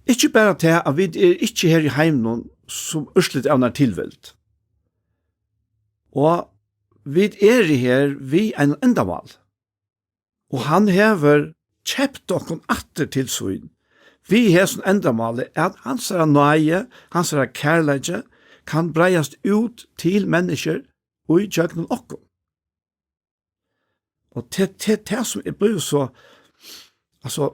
Ikki bara tað, at vit eru ikki her í heiminum sum úrslit av einari tilvild. Og vit eru her við einum endamál. Og hann hevur keypt okkum aftur til sín, við hesum endamáli, at hansara náði, hansara kærleiki, kann breiðast út til menniskjur í gjøgnum okkum. Og til, til, til sum er blivið so, altso,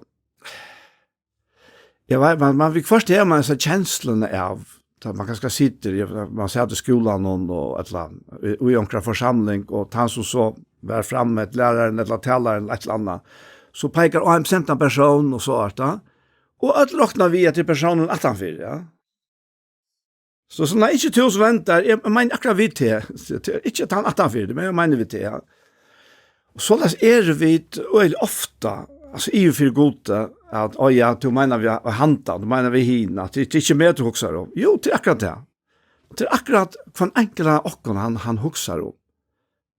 eg veit, man, man viðhvørt hevur man hesa kensluna av, tá man kanska situr, ja, man sat í skúlanum og ella í, í onkra forsamling, og tann sum so var frammi, ella lærarin, ella talarin, ella eitt ella annað, so peikar á ein bestemtan persón, og so er tað, og øll rokna við, at tað er persónurin aftanfyri, ja. So, so nei, ikki tú sum vendar, eg, eg meini akkurát við teg. So, tað er ikki at hann aftanfyri, men eg meini við teg, ja. Og soleiðis eru vit øgiliga ofta, altso, yvir fyri Gudi, at, «Á ja, tú meinar við handan, tú meinar við hin, at tað, tað er ikki meg, tú hugsar um.» Jú, tað er akkurát tað. Tað er akkurát hvønn einkultan av okkum, hann, hann hugsar um.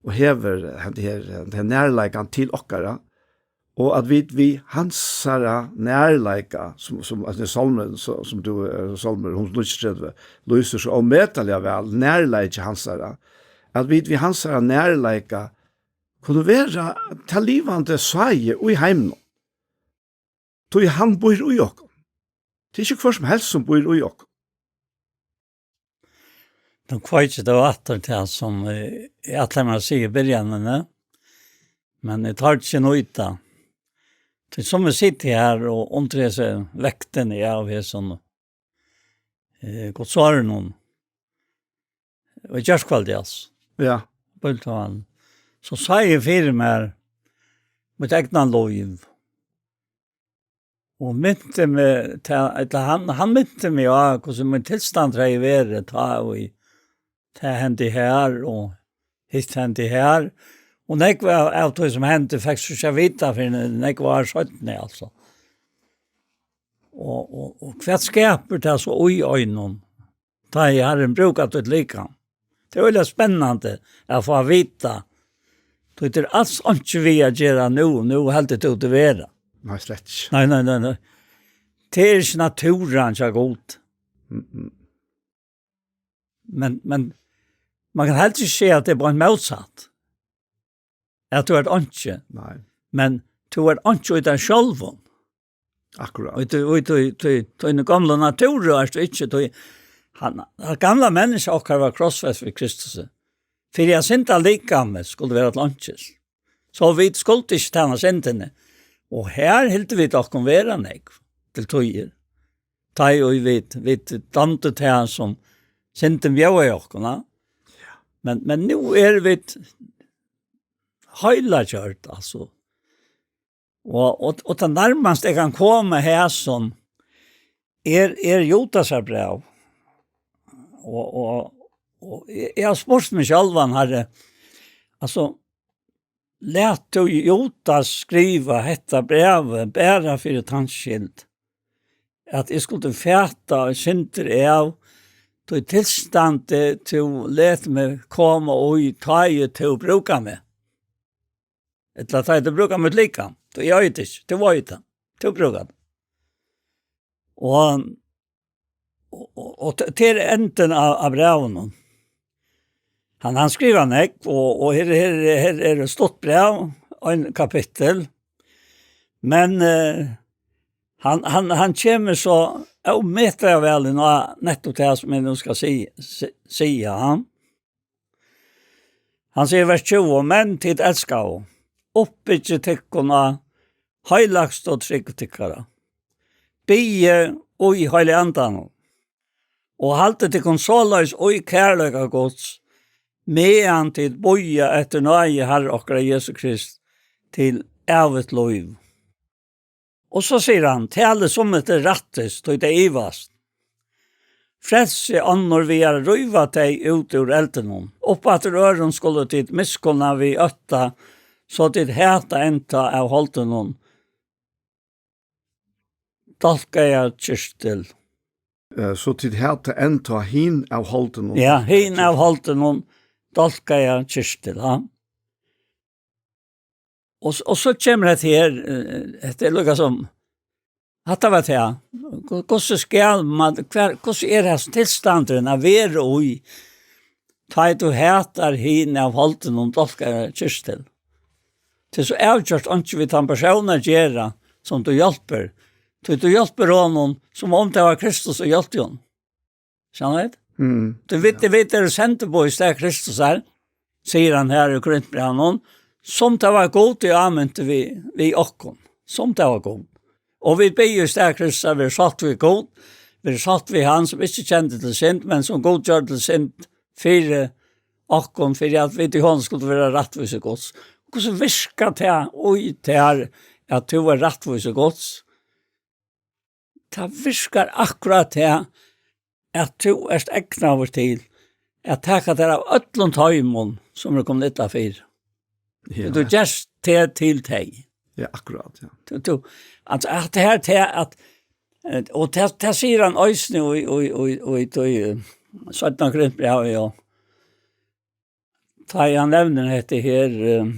Og hevur henda her, henda her nærleikan til okkara, og at vit við hansara nærleika, sum, sum, at sálmur, so, sum tú, eh, sálmur hundrað og níggjuogtretivu, lýsir so ómetaliga væl, nærleiki hansara, at vit við hansara nærleika kunnu vera tað livandi sáðið í heiminum. Tí hann býr í okkum. Tað er ikki hvør sum helst, sum býr í okkum. Nú kveiki tað aftur til, sum, eh, eg ætlaði mær at siga í byrjanini, men eg tori ikki nýta. Tí sum eg siti her og undri hesi vektini av hesum, eh, Guds orðinum. Og í gjárkvøldið, altso. Ja. Bíltúrin. So sá eg fyri mær mítt egna lív. Og minti meg til, ella hann, hann minti meg á, hvussu mín tilstand hevði verið, tá og í, tað hendi her, og hitt hendi her. Og nógv av, av tí sum hendi, fekst tú ikki at vita fyrr enn nógv ár seinni, altso. Og, og, og hvat skapar tað so í einum? Tá ið Harrin brúkar títt likam. Tað er øgiliga spennandi at fáa at vita. Tí tað er als einki við at gera nú, nú heldur tú teg vera. Nei, slett ikki. Nei, nei, nei, nei. Tað er ikki náttúran hjá Gud. Mm, mm. Men, men man kann helst ikki siga at tað er bara mótsatt. At tú ert einki. Nei. Men tú ert einki í tær sjálvum. Akkurát. Og í tí, í tí, tí, tíni gomlu náttúru ert tú ikki, tí hann, tað gamla menniskja okkara var krossfest við Kristus. Fyri at synda likamið skuldi vera til einkis. So vit skuldu ikki tæna syndini. Og her hildu vit okkum vera nógv til tíðir. Tá ið vit, vit dámdu tað sum syndin bjóðaði okkum, ja. Men, men nú eru vit heilagjørd, altso. Og, og, og tað nærmast eg kann koma hesum er, er Judasar bræv. Og, og, og eg, eg havi spurt meg sjálvan, Harri, altso, læt tú Judas skriva hetta brævið bara fyri tann skyld, at eg skuldi fata eitt sindur av tí tilstandi, tú læt meg koma í, tá ið tú brúkar meg. Ella tá ið tú brúkar mítt likam. Tú, eg veit ikki, tú veit tað. Tú brúkar tað. Og, og, og, og t-, til endin av, av brævinum. Hann, hann skrivar nógv, og, og her, her, her er eitt stutt bræv, ein kapittul. Men, eh, hann, hann, hann kemur so ómetaliga væl inn á nettupp tað sum eg nú skal si-, si-, siga, ha? Hann sigur, vers tjúgu: Men tit elskaðu, uppbyggið tykkum á heilagstu trúgv tykkara. Biðið í Heilaga Andanum, og haldið tykkum soleiðis í kærleika Guds, meðan tit bíða eftir náði Harra okkara Jesu Krist til ævigt lív. Og so sigur hann: Talið summi til rættis, tí tey ivast. Frelsið onnur við at ríva tey út úr eldinum. Uppaftur øðrum skulu tit miskunna við ótta, so tit hata enntá av holdinum dálkaða kyrtil. Eh, so tit hata enntá hin av holdinum. Ja, hin av holdinum dálkaða kyrtil, ja. Og s-, og so kemur hetta her, eh, hetta er líka sum, hatta var tað. Hvu-, hvussu skal man, hvar, hvussu er hesin tilstandurin at vera í, tá ið tú hatar hin av holdinum dálkaða kyrtil? Tað er so avgjørt einki við tann persónin at gera, sum tú hjálpir, Tí tú hjálpir honum, sum um tað var Kristus, sum hjálpti honum. Sannheit? Mm. Tú veit, ja. Vit eru sendiboð í stað Kristus her, sigur hann her í Korintbrævinum, sum tað var Gud, ið ámynti við, við okkum. Sum tað var Gud. Og vit biðja í stað Kristus, at vera sátt við Gud, vera sátt við hann, sum ikki kendi til synd, men sum Gud gjørdi til synd fyri okkum, fyri at vit í honum skuldu vera rættvísi Guds. Hvussu virkar tað í tær, at tú er rættvísi Guds? Tað virkar akkurát tað, at tú ert egnaður til at taka tær av øllum teimum, sum eru komin illa fyri. Ja. Tú gerst teg til tey. Ja, akkurát, ja. Tú, tú, at, at det her til at, eh, og tað, tað sigur hann eisini í, í, í, í, í, eh, seinna Korintbrævi, ja. Tá hann nevnir hetta her, eh,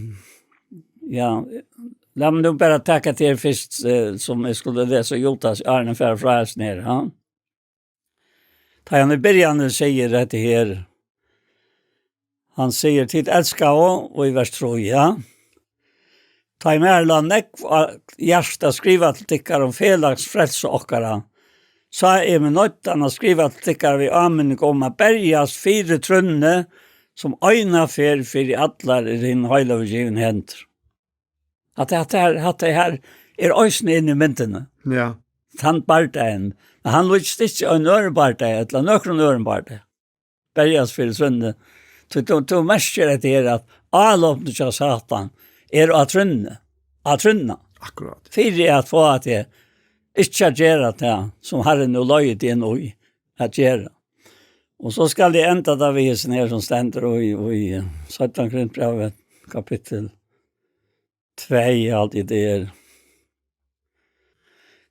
ja, lat meg nú bara taka tað her fyrst, eh, sum eg skuldi lesa Judas, áðrenn eg fari frá hesum her, ha? Tá hann í byrjanini sigur hetta her, hann sigur, "Tit elskaðu", og í vers trý, ja. "Tá ið mær lá nógv á hjarta at skriva til tykkara um felags frelsu okkara, sá eg meg noyddan at skriva til tykkara við áminning um at berjast fyri trúnni, sum eina ferð fyri allar er hinum heilagu givin í hendur." At, at, her, at det her er eisini inni í myndini. Ja. Tann bardagin. Men hann líkist ikki ein øðrum bardaga, ella nøkrum øðrum bardaga. Berjast fyri trúnni. Tú, tú, tú merkir hetta her, at álopni hjá Satan er á trúnni. Á trúnna. Akkurát. Fyri at fáa teg ikki at gera tað, sum Harrin nú leiðir teg inn í at gera. Og so skal eg enda tað við hesum her, sum stendur í, í seinna Korintbrævi, kapittul tvey, alt í det er.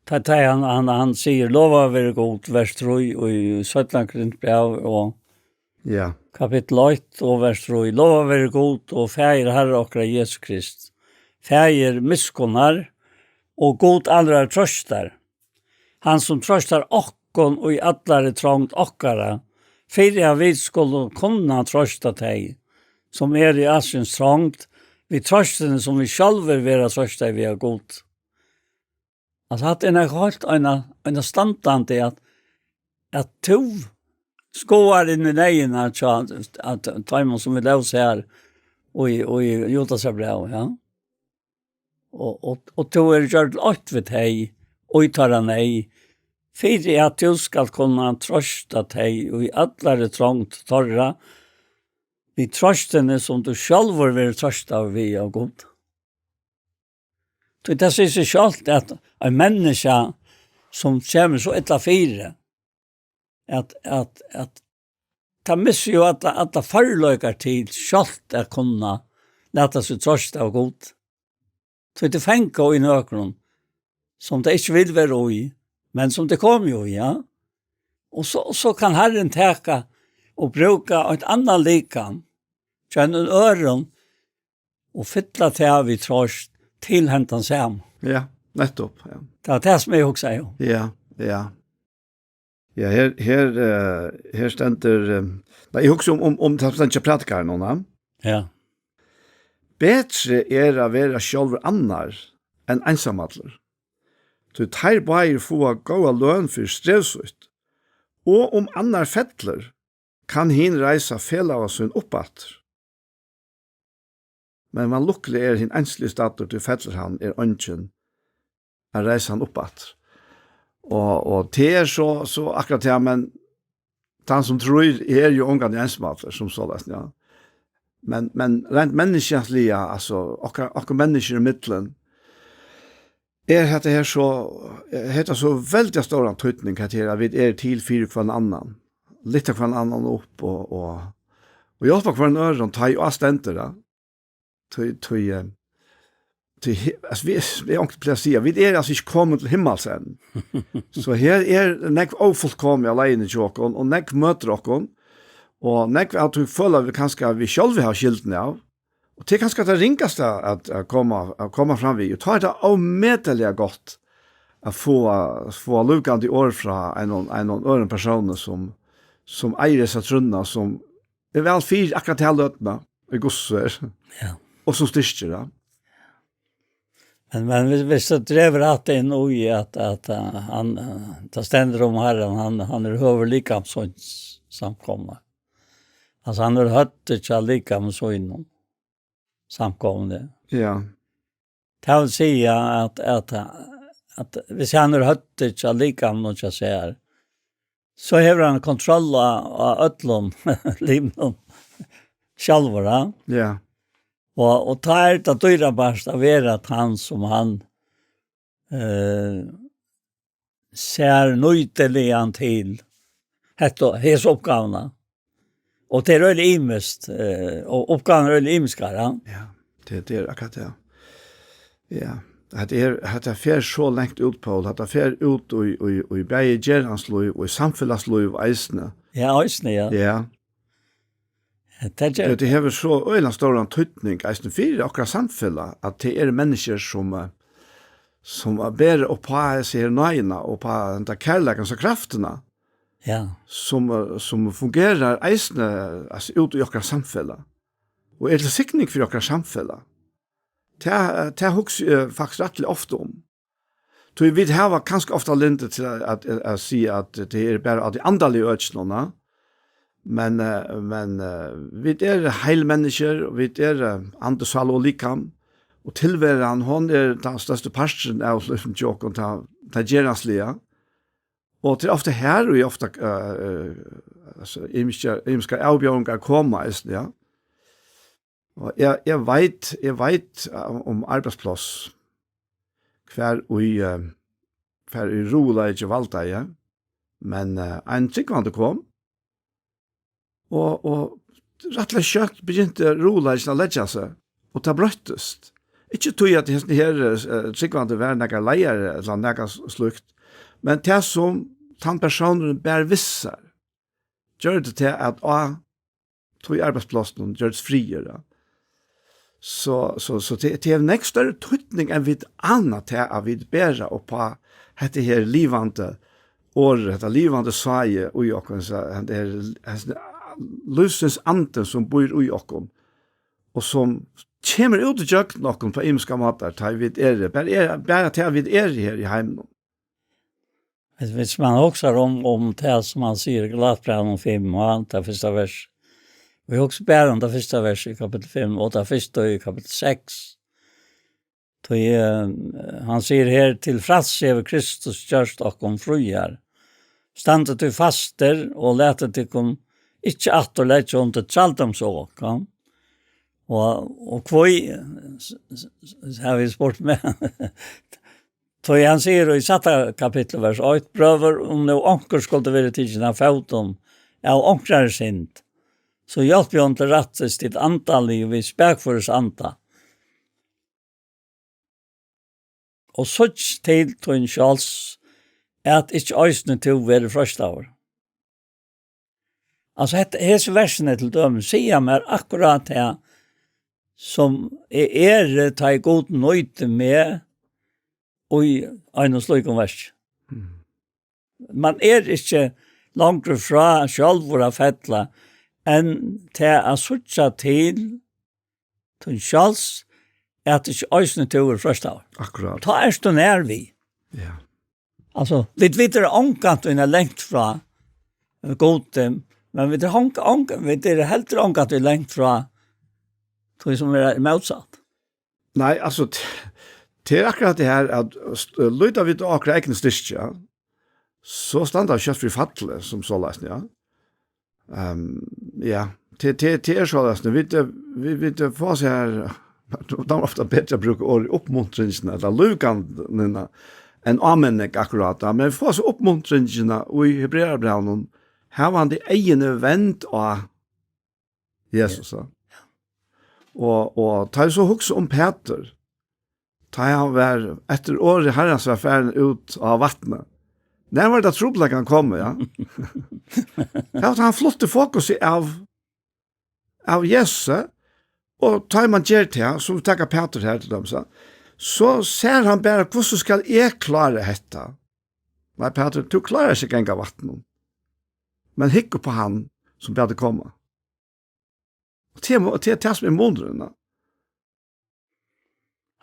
Tá, tá hann, hann, hann sigur, "Lovaður veri Gud", vers trý í seinna Korintbræv og Ja. kapittul eitt og vers trý, "Lovaður veri Gud og Faðir Harra okkara Jesu Krist, Faðir miskunnar og Gud allrar trøstar, hann sum trøstar okkum í allari trongd okkara, fyri at vit skulu kunna trøsta tey, sum eru í alskyns trongd, við trøstini, sum vit sjálvir verða trøstað við av Gud." Altso, hatta er nakað heilt eina, eina standandi, at, at tú skoðar inn í neyðina hjá, at, teimum, sum vit lósu her, og í, og í Judasar bræv, ja. Og, og, og tú er gjørd til eitt við tey, og í teirra neyð, fyri at tú skal kunna trøsta tey í allari trongd teirra, við trøstini, sum tú sjálvur verður trøstaður við av Gud. Tí tað sigur seg sjálvt, at ein menniskja, sum kemur so illa fyri, at, at, at tað missir jo alla, alla førleikar til sjálvt at kunna lata seg trøsta av Gud. Tí tað fanga í nøkrum, sum tað ikki vil vera í, men sum tað kom jo í, ja. Og so, so kann Harrin taka og brúka eitt annað likam, hjá einum øðrum, og fylla tað við trøst til hendan sama. Ja, nettopp, ja. Tað er tað, sum eg hugsaði um. Ja, ja. Ja, her, her, eh, her stendur, eh, nei, eg hugsi um, um, um tað stendur hjá prædikaranum, ja. Ja. Betri er at vera sjálvur annar enn einsamallur. Tí teir báðir fáa góða løn fyri strev sítt. Og um annar fellur, kann hin reisa felaga sín upp aftur. Men man lukkuliga er hin einsligi staddur, tí fellur hann, er eingin at reisa hann upp aftur. Og, og tað er so, so akkurát tað, men tann sum trýr er jo ongantíð einsamallur, sum soleiðis, ja. Men, men reint menniskjaliga, altso, okkara, okkara menniskjur í millum, er hetta her so, hetta so veldiga stóran týdning, hetta her, at vit eru til fyri hvønn annan, lyfta hvønn annan upp og, og, og hjálpa hvørjum øðrum, tá ið á stendur, ja. Tí, tí, eh, tí he-, altso, vit, eg onkuntíð plagi at siga, vit eru altso ikki komin til himmals enn. So her er nógv ófullkomið á leiðini hjá okkum, og nógv møtir okkum, og nógv av tí føla vit kanska, at vit sjálvi hava skyldina av. Og tað er kanska tað ringasta at, at koma, at koma fram við. Og tá er tað ómetaliga gott at fáa, fáa lúkandi orð frá einum, einum øðrum persóni sum, sum eigur hesa trúnna, sum er væl fyri akkurát ta løtuna, í Guds orð. Ja. Og sum styrkir, ja. Men, men hvis, hvis du drever rett inn i at, at eh, han, eh, det stender om Herren, han, han er høver likam som samkomna. Altså han er høttet til likam som samkomna. Ja. Det vil si at, at, at hvis han er høttet til likam, noe jeg ser, så har han kontroll av, av ødlom, limnom, sjalvor, ja. Ja. Og, og ta er det dyra bare å være at han som han eh, ser nøytelig han til hette, hese oppgavene. Og det er veldig imest, eh, og oppgaven er veldig imest, ja. Ja, det, det er akkurat det. Ja, at det er, at det fer så lengt ut på, at det fer ut i, i, i begge gerandsløy og i samfelagsløy eisne. Ja, eisne, ja. Ja. Det er Det, det har så øyla stor tydning, eisne for akkurat samfelag, at det er mennesker som, eh, som er bedre opp på seg her nøyene, og på den der kærligheten og kraften, Ja. som, eh, som fungerer eisne, altså, ut i akkurat samfelag. Og er til sikning for akkurat samfelag. Det, det husker jeg faktisk rettelig ofte om. Så vi har kanskje ofte lindet til at, at, at si at det er bare av de andalige økene, men, eh, men eh, vi er heil mennesker, og vi er eh, ande, sal og likam, og tilværelsen, hon er den største parten av livet til åkken, ta, ta gerandsløy. Og til ofte her, og ofte, uh, altså, imiske, imiske avbjørninger kommer, ja. Og jeg, jeg vet, jeg vet eh, om arbeidsplass, hver i, uh, hver i rolig ikke valgte jeg, men uh, en tryggvande kom, og, og rett og slett begynte rolig ikke å legge seg, og ta brøttest. Ikke tog at det her uh, tryggvande var noen leier, eller noe slukt, men det som den personen bær visser, gjør det til at å, tog arbeidsplassen, gjør det friere. Så, så, så det, det er en ekstra tydning enn vi aner til at vi bærer opp på dette her livende året, dette livende saget i okken, så det er, er livsens ande som bor i okken, og som kommer ut i kjøkken okken på imenska måter, til vi er, bare, er, bare til vi er her i heimen. Hvis man husker om, om det som han sier i Galatbrevet fem, og alt det første vers. Vi husker bare om det første vers i kapittel fem, og det første i kapittel seks. Så, eh, han sier her, til frelse over Kristus gjørst dere frie. Stand til faster, og lad det kom ikke at og lett under traldomsåk. Og, og hva, har vi spurt med? Så han sier i satta kapittel, vers åtte, brødre, om nå onker skulle være til sine føtter, av onkrare synd, så hjelp jo til rettes til antallig, vi spek for oss anta. Og sutt til tun sjals, at ikke øsne to være frøstaver. Altså, hette, hese versene til dømes, sier meg akkurat her, som er, er det ta i god nøyte med, og i en og slik om vers. Man er ikke langt fra sjálvur at fella, enn til at søkja til, til sjálvs, at ikke øsne to er frøstaver. Akkurat. Ta er stå nær vi. Ja. Altså, vi vet det er omkant og er lengt fra eh, god, eh, men vi det er omkant, vi det er helt omkant og er lengt fra, tror jeg som er motsatt. Nei, altså, det er akkurat det her, at lyder vi til akkurat egen styrke, ja, så standa vi kjøtt for fallet, som så løsning, ja. Um, ja, til, til, til er så løsning. Vi, vi, vi, vi får se her, det er ofte bedre å bruke ord i oppmuntringene, eller lukene, enn anmenning akkurat, ja. Men vi får se oppmuntringene, og i Hebreabrevnen, her var han det egene vendt av Jesus, ja. Og, og ta så hugsa om Peter, ta han var etter året Herrens var ferdig ut av vattnet. Når var det trobladene kom, ja? Ja, han flyttet fokuset av, av Jesus, og ta man gjør til, som vi takker Peter her til dem, så, så ser han bare, hvordan skal jeg klare dette? Nei, Peter, du klarer ikke å ganga vattnet. Men hygg på han, som bad det komme. Og det er, det er det som er munnen, da.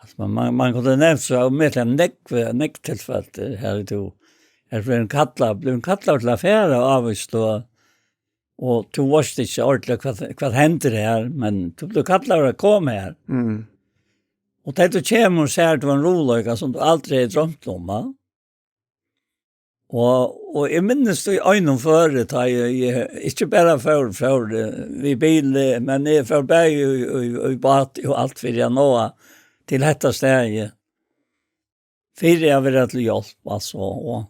Altso, man, man, man kundi nevnt so ómetaliga nógv, nógv tilfelle her, tú ert blivin kallaður, blivin kallaður til at fara á ávíst stað, og tú veitst ikki ordiliga hvat, hvat hendir her, men tú blívur kallaður at koma her. Mm. Og tá tú kemur, sært tú ein ruðuleika sum tú aldri hevði droymt um, va? Og, og eg minnist í einum føri, tá eg, eg ikki bara fór, fór, eh, við bili, men eg fór bæði í, í, í báti og alt fyri at náa til hetta staðið. Fyri at vera til hjálp, altso. Og,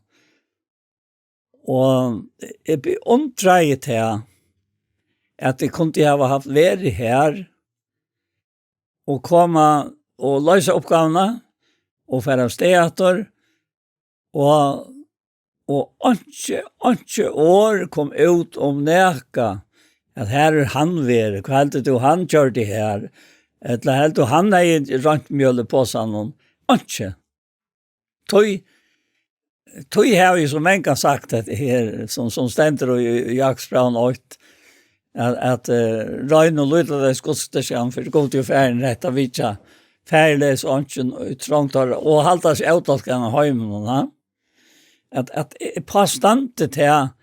og eg beundraði tað, at eg kundi hava havt verið her og koma og loysa uppgávuna og fara av stað aftur, og, og einki, einki orð kom út um nakað, at her er hann verið, hvat heldur tú hann gjørdi her? Ella heldur tú hann hevði roynt mjøl í posanum? Einki. Tí, tí havi eg so mangan sagt at her, sum, sum stendur í, í Jakobsbrævinum eitt, at, at, eh, royn og lýta teg Guds styrkjan, fyri Gud er farin rætt at vitja, faðirleys og einki í trongd teirra, og halda seg avdálkaðan av heiminum, ha? At, at, eh, påstandi tað,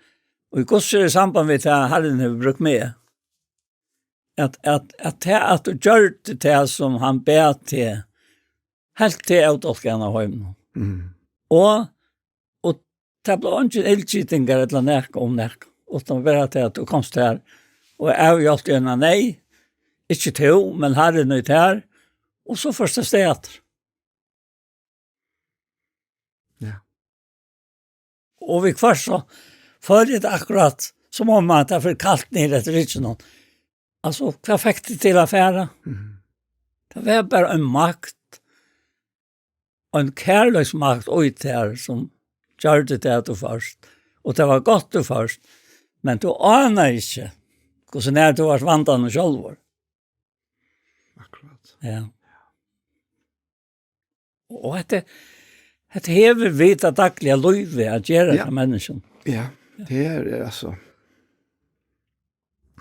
og í Guds er í samband við tað, Harrin hevur brúkt meg, at, at, at tað, at tú gjørdi tað sum hann bað teg, helt teg avdálkaðan av heiminum. Mm. Og, og tað bleiv eingin illgitingur ella nakað um nakað, uttan bara tað at tú komst her og avhjálpti eina neyð, ikki tú, men Harrin í tær, og so fórst av stað aftur. Ja. Og viðhvørt so følir eg tað akkurát, sum um at tað fer kalt niður eftir rygginum. Altso, hvat fekk teg til at fara? Mhm. Tað var bara ein makt, ein kærleiksmakt í tær, sum gjørdi tað at tú fórst. Og tað var gott, tú fórst. Men tú ánaði ikki, hvussu nær tú vart vandanum sjálvur. Akkurát. Ja. Og hetta, hetta hevur við tað dagliga lívið at gera, ja, hjá menniskjum. Ja, tað er, er altso,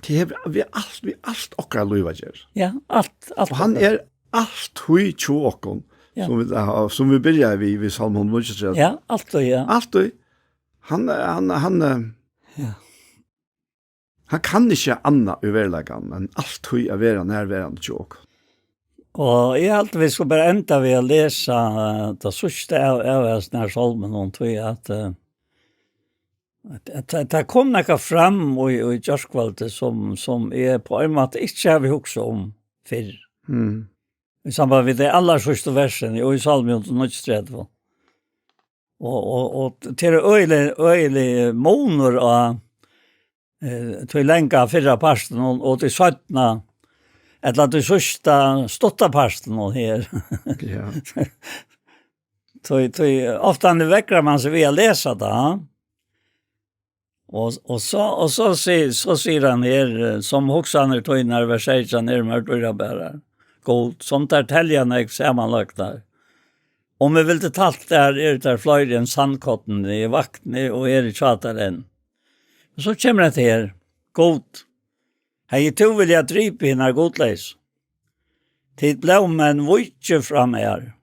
tað hevur við alt, við alt okkara lív at gera. Ja, alt, alt. Og hann okkara er altíð hjá okkum, ja, sum vit, sum vit byrjaðu við, við Sálm hundrað og níggjuogtretivu. Ja, altíð, ja. Altíð. Hann, hann, hann, eh, ja. Hann kann ikki annað í veruleikanum enn altíð at vera nærverandi hjá okkum. Og eg haldi, vit skulu bara enda við at lesa, eh, tað síðsta av, av hesum her sálmunum, tí at, eh, at, at, at tað kom nakað fram í, í gjárkvøldið, sum, sum eg á ein máta ikki havi hugsað um fyrr. Mm. Í samband við tey allarsíðstu versini í Sálmi hundrað og níggjuogtretivu. Og, og, og tað er øgiligur, øgiligur munur á, eh, tí langa fyrra partinum og, og tí seinna, ella tí síðsta stutta partinum her. Ja. Tí, tí ofta vegrar man seg við at lesa tað. Og, og so, og so si-, so sigur hann her, eh, "Sum hugsanir tínar", vers seytjan, "eru mær dýrabærar, Gud, sum tær telja nógv samanlagdar. Um eg vildi talt tær, eru tær fleiri enn sandkornini, eg vakni og eri hjá tær enn." Men so kemur hetta her, "Gud, hevði tú viljað dripið hinar gudleysu, tit blóðmenn, víkið frá mær.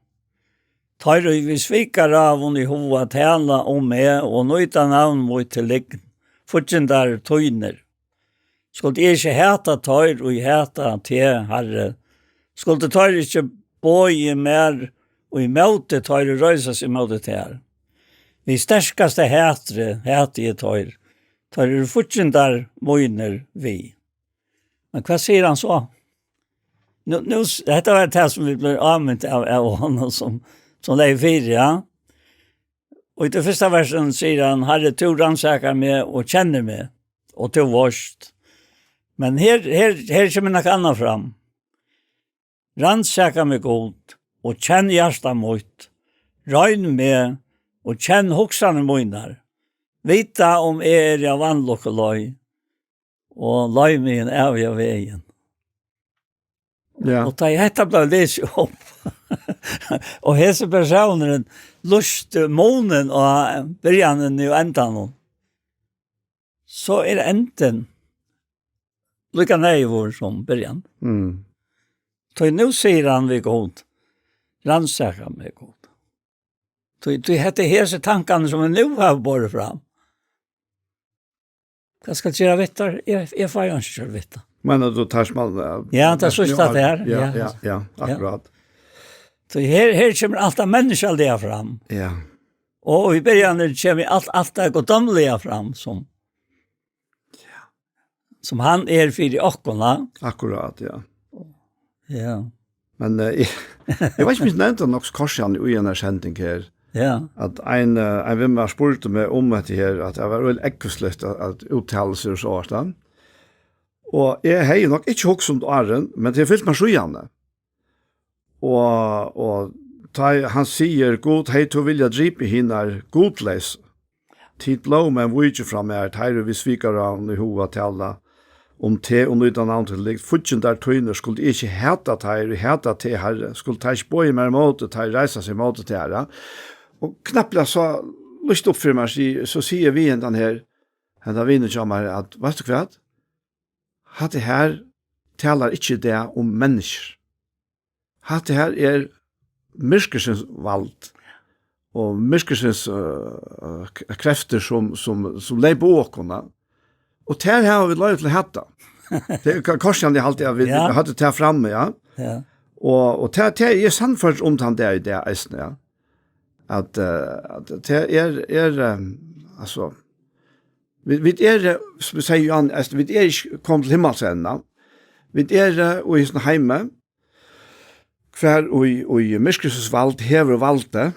Teir, ið við svikaráðum í huga tala um meg og nýta navn mítt til lygn, fíggindar tínir. Skuldi eg ikki hata teir, ið hata teg, Harri? Skuldu teir ikki boðið mær í móti, teir, ið reisa seg móti tær? Við sterkasta hatri hati eg teir. Teir eru fíggindar mínir við." Men hvat sigur hann so? Nú, nú, s-, hetta var tað, sum vit blivu ámint av, av honum, sum, sum legði fyri, ja. Og í tí fyrsta versinum sigur hann, "Harri, tú rannsakar meg og kennir meg, og tú veitst." Men her, her, her kemur nakað annað fram. "Rannsaka meg, Gud, og kenn hjarta mítt. Royn meg og kenn hugsanir mínar. Vita, um eg eri á vanlukkuleið, og leið meg hin æviga vegin." Ja. Og tá ið hetta bleiv lisið upp, og hesin persónurin lýsti munin á byrjanini og endanum, so er endin líka neyðugur sum byrjan. Mm. Tí nú sigur hann við Gud, Rannsaka meg, Gud. Tí, tí hetta er hesi tankarnir, sum eg nú havi borið fram. Hvat skal eg gera við teir? Eg, eg fái einki gjørt við tað. Men at tú tar smal, eh, Ja, tað er síðst at det er, ja, ja. Ja, ja, akkurat. So her, her kemur alt tað menniskjaliga fram. Ja. Og í byrjanini kemur alt, alt tað guddómliga fram, sum, sum hann er fyri okkum, va? Akkurat, ja. Ja. Men, eh, eg, eg veit ikki, um eg nevndi tað nokk so kort síðan í eini sending her, Ja. at ein, eh, ein viðmælir spurdi meg um hetta her, at tað var øgiliga ógvusligt at, at úttala seg og so, veitst tú. Og eg hevði nokk ikki hugsað um tað áðrenn, men tað er fylgt mær síðani. Og, og tá hann sigur, Gud, hevði tú viljað dripið hinar gudleysu, tit blóðmenn, víkið frá mær, teir, ið við svikaráðum í huga tala um teg og nýta navn títt lykt. Fíggindar tínir, skuldi eg ikki hata teir, ið hata teg, Harri? Skuldu teir ikki boðið mær ímóti, teir reisa seg ímóti tær? Og knappliga so lýst upp fyri mær, so, so sigi eg við hendan her, hendan vinin hjá mær, at, veitst tú hvat? Hatta her talar ikki í dag um menniskjur. Hatta her er myrkursins vald og myrkursins, eh, k-, kreftir sum, sum, sum leypa á okkum, ja. Og tær hava vit loyvi til at hata. Tað er ka-, kort síðan eg haldi at vit Ja. høvdu tað frammi, ja. Ja. Og, og tað, tað er sannført um tann dag í dag eisini, ja. At, eh, at tað er, er, eh, altso, vit, vit eru, eh, sum eg sigi, Johan, altso, vit eru ikki komin til himmals enn. Vit eru, eh, í hesum heimi, hvar í, í myrkursins vald hevur valdið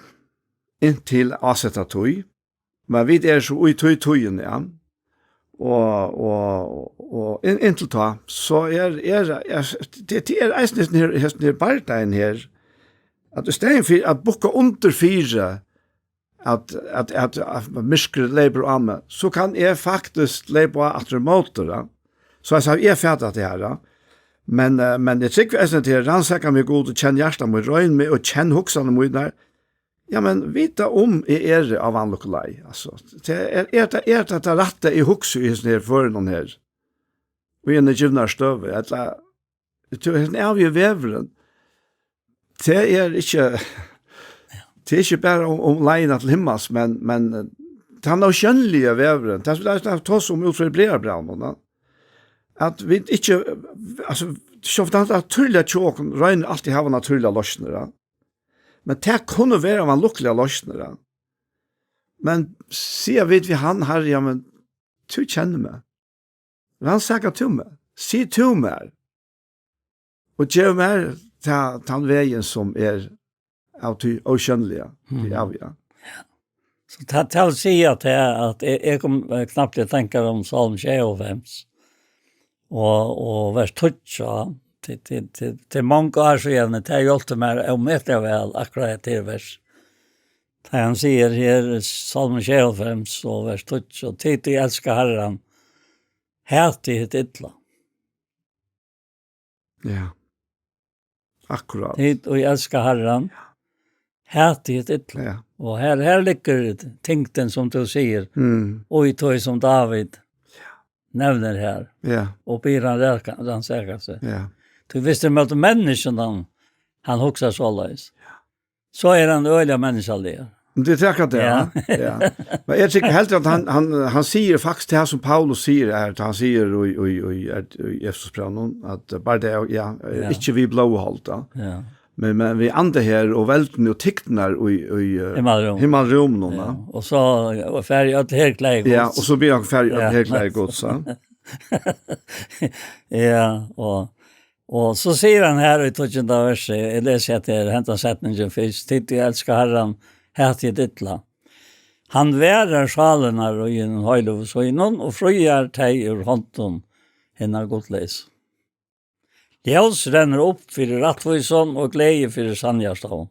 inntil ásetta tíð, men vit eru so í tí tíðini, ja. Og, og, og inn-, inntil tá, so er, er, er, tað, tað er eisini hesin her, hesin her bardagin her, at í staðin fyri at bukka undir fyri at, at, at, at myrkrið leypur á meg, so kann eg faktiskt leypa á aftur ímóti, ja. So eg sá, eg fati tað her, ja. Men, eh, men eg trúgvi eisini til, rannsaka meg, Gud, og kenn hjarta mítt, royn meg, og kenn hugsanir mínar. Ja, men vita um eg eri á vanlukkuleið, altso. Tað er, er tað, er tað tað rætta, eg hugsi í hesum her førinum her? Og í eini givnari støðu, ella, tú, hesin ævigi vegurin, tað er ikki, tað er ikki bara um, um leiðina til himmals, men, men, eh, tann ósjónligi vegurin, tað er, tað er, tað er tosað um út frá Hebrearabrævinum, ja. At vit ikki, altso, sjálvt tað natúrliga hjá okkum roynir altíð at hava natúrligar loysnir, ja. Men tað kunnu vera vanlukkuligar loysnir, ja. Men siga vit við hann, Harri, ja, men tú kennir meg. Rannsaka tú meg. Sig tú mær. Og gev mær ta, tann vegin sum er av tí ósjónliga, tí Mhm. æviga. So tað, tað vil siga at eg, at eg, eg kom, eh, knappliga at tenkja um Sálm sjeyoghálvfems. Og, og vers tíggju, ja. Til, til, til, til mong ár síðan, tað hjálpti mær ómetaliga væl, akkurát hetta her vers. Tá hann sigur her, Sálm sjeyoghálvfems og vers tíggju, og tit, ið elska Harran, hatið hitt illa. Ja. Akkurát. Tit, ið elska Harran, hatið hitt illa. Ja. Og her, her liggur tyngdin, sum tú sigur, Mm. og í tí sum David nevnir her, Ja. og biður hann raka-, rannsaka seg. Ja. Tí viss tað er móti menniskjum, hann, hann hugsar soleiðis, so er hann øgiliga menniskjaligur. Men tað er akkurát tað, Ja. ja. Ja. Men eg trúgvi heldur at hann, hann, hann sigur faktiskt tað sum Paulus sigur her, at hann sigur í, í, í, í, í Efesusbrævinum, at bara tað, ja, Ja. ikki við blóð og hold, ja. Ja. Men, men við anda her og veldinum og tigninum í, í, eh, Himmalrúm. himmalrúminum, Ja. ja. Og so, og fara í øll herklæði Ja, Guds. og so byrjar hann fara í øll Ja. herklæði Guds, ja. Ja, og, og so sigur hann her í tíggjunda versi, eg lesi hetta her, henda setningin fyrst, tit, ið elska Harran, hatið hitt illa. Hann varðar sálirnar í hinum heiløgu sínum og fríar tey úr hondum hinna gudleysu. Ljós rennur upp fyri rættvísum og gleði fyri sannhjartaðum.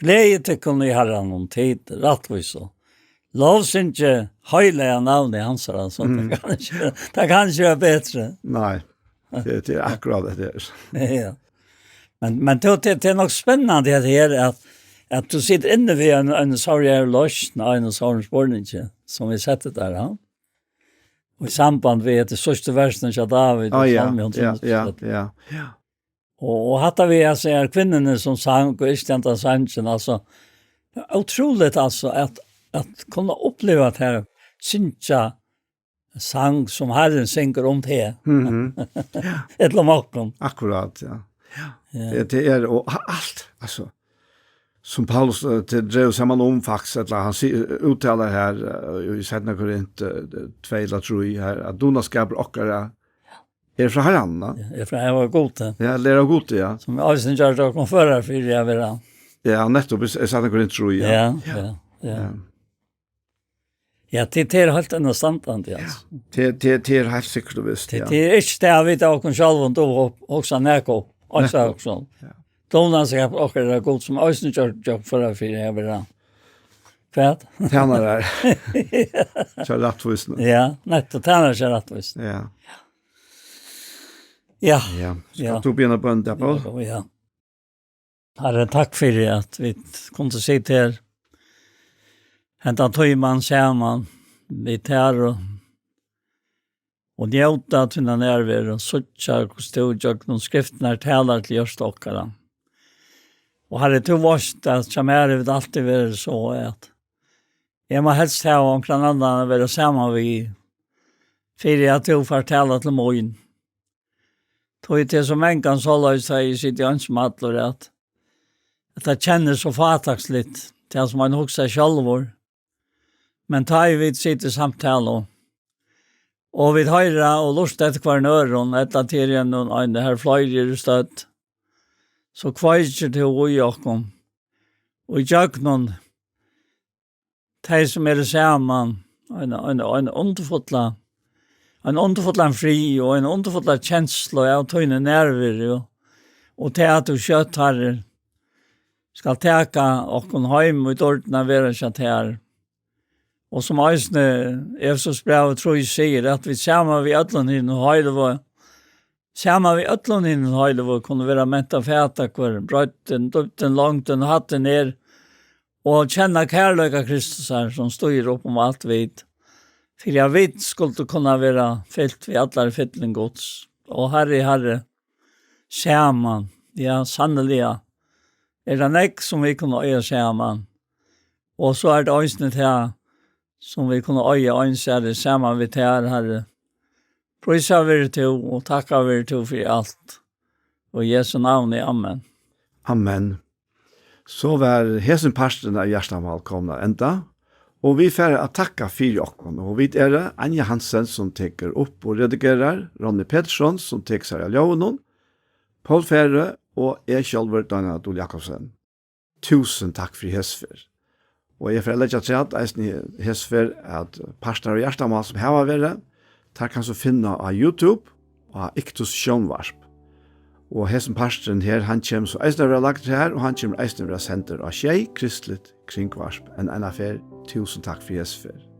Gleðið tykkum í Harranum, tit rættvísu. Lovsyngið heilaga navnið hansara, so Mm. tað kann ikki, tað kann ikki vera betri. Nei, tað, tað er akkurát tað tað er. Ja. Men, men tað, tað, tað er nokk spennandi at her, at, at tú situr inni við ein, ein sárjari loysn, ein sárjari spurningi, sum vit settu har, ja. Og í samband við hetta síðsta versinum hjá David, Ah, ja, Sálmi ja, hundrað og ja, tretivu. ja, ja. Og, og hatta við at siga kvinnunum sum sang og ikki henda sangin, altso, ótrúligt, altso, at, at kunna uppliva at her syngja sang sum Harrin syngur um teg. Mhm. Ella um okkum. Akkurát, ja. Ja. Ja. Det, det er, og a-, alt, altso, sum Paulus, eh, til drev saman um, faktiskt, ella hann si-, uttalar her, eh, í seinna Korint, eh, tvey ella trý her, at dugnaskapur okkara er frá Harranum, ja. Ja, er frá, er frá Gudi. Ja, læra av Gudi, ja. Sum eisini gjørdi okkum førar fyri at vera. Ja, nettopp, í, í seinna Korint trý, ja. Ja, ja, ja. Ja. Ja, tað, tað er heilt enn standandi, ja, altso. Tað, tað, tað er heilt sikkurt og vist, tað, ja. Tað er ikki tað, at vit av okkum sjálvum, tú hugsa nakað upp, og nettopp, hugsa. Ja. Dugnaskapur okkara er Gud, sum eisini gjør, gjør førar fyri at vera. Hvat? Tænarar. Hjá rættvísini. Ja, nettopp, tænarar hjá rættvísini. Ja. Ja. Ja. Skal, ja, tú begynna bøn, Paul? Ja, ja. Harri, takk fyri at vit kundu sita her hendan tíman saman við tær og, og njóta tína nærveru og síggja, hvussu tú gjøgnum skriftirnar talar til hjørtu okkara. Og Harri, tú veitst at hjá mær hevur tað altíð verið so, at eg má helst hava onkran annan at vera saman við, fyri at tú fært tala til mín. Tí tað er so mangan soleiðis, tá eg siti einsamallur, at, at tað kennist so fátæksligt, tað sum ein hugsar sjálvur. Men tá ið vit sita í samtalu, og vit hoyra og lurta eftir hvørjum øðrum, ella til ein, ein, har fleiri eru stødd, so kveikir tú í okkum, og í gjøgnum tey, sum eru saman, ein, ein, ein undurfulla, ein undurfullan frið og ein undurfulla kenslu av tíni nærveru, og tað, at tú skjótt, Harri, skal taka okkum heim í dýrdina, vera hjá tær. Og sum eisini Efesusbrævið trý sigur, at vit saman við øllum hinum heiløgu, saman við øllum hinum heiløgu kunnu vera ment at fata hvør breiddin, dýpdin, longdin, hæddin er, og kenna kærleika Kristusar, sum stígur upp um alt vit, fyri at vit skuldu kunna vera fylt við allari fylling Guds. Og Harri, Harri, saman, ja, sanniliga, er tað nógv, sum vit kunnu eiga saman. Og so er tað eisini tað, sum vit kunnu eiga eins, er tað saman við tær, Harri. Prísað veri tú, og takkað veri tú fyri alt. Og í Jesu navni, amen. Amen. So var hesin parturin av Hjartamál komin at enda, og vit fara at takka fyri okkum, og vit eru Anja Hansen, sum tekur upp og redigerar, Ronny Petersson, sum tekur sær av ljóðinum, Poul Færø og eg sjálvur, Daniel Dul Jakobsen. Túsund takk fyri hesa ferð. Og eg fari at leggja afturat eisini hesa ferð, at partar av Hjartamál, sum hava verið, teir kanst tú finna á YouTube og á Iktus Sjónvarp. Og hesin parturin her, hann kemur so eisini at verða lagdur har, og hann kemur eisini at verða sendur á Sjey, Kristligt Kringvarp. Enn eina ferð, túsund takk fyri hesa ferð.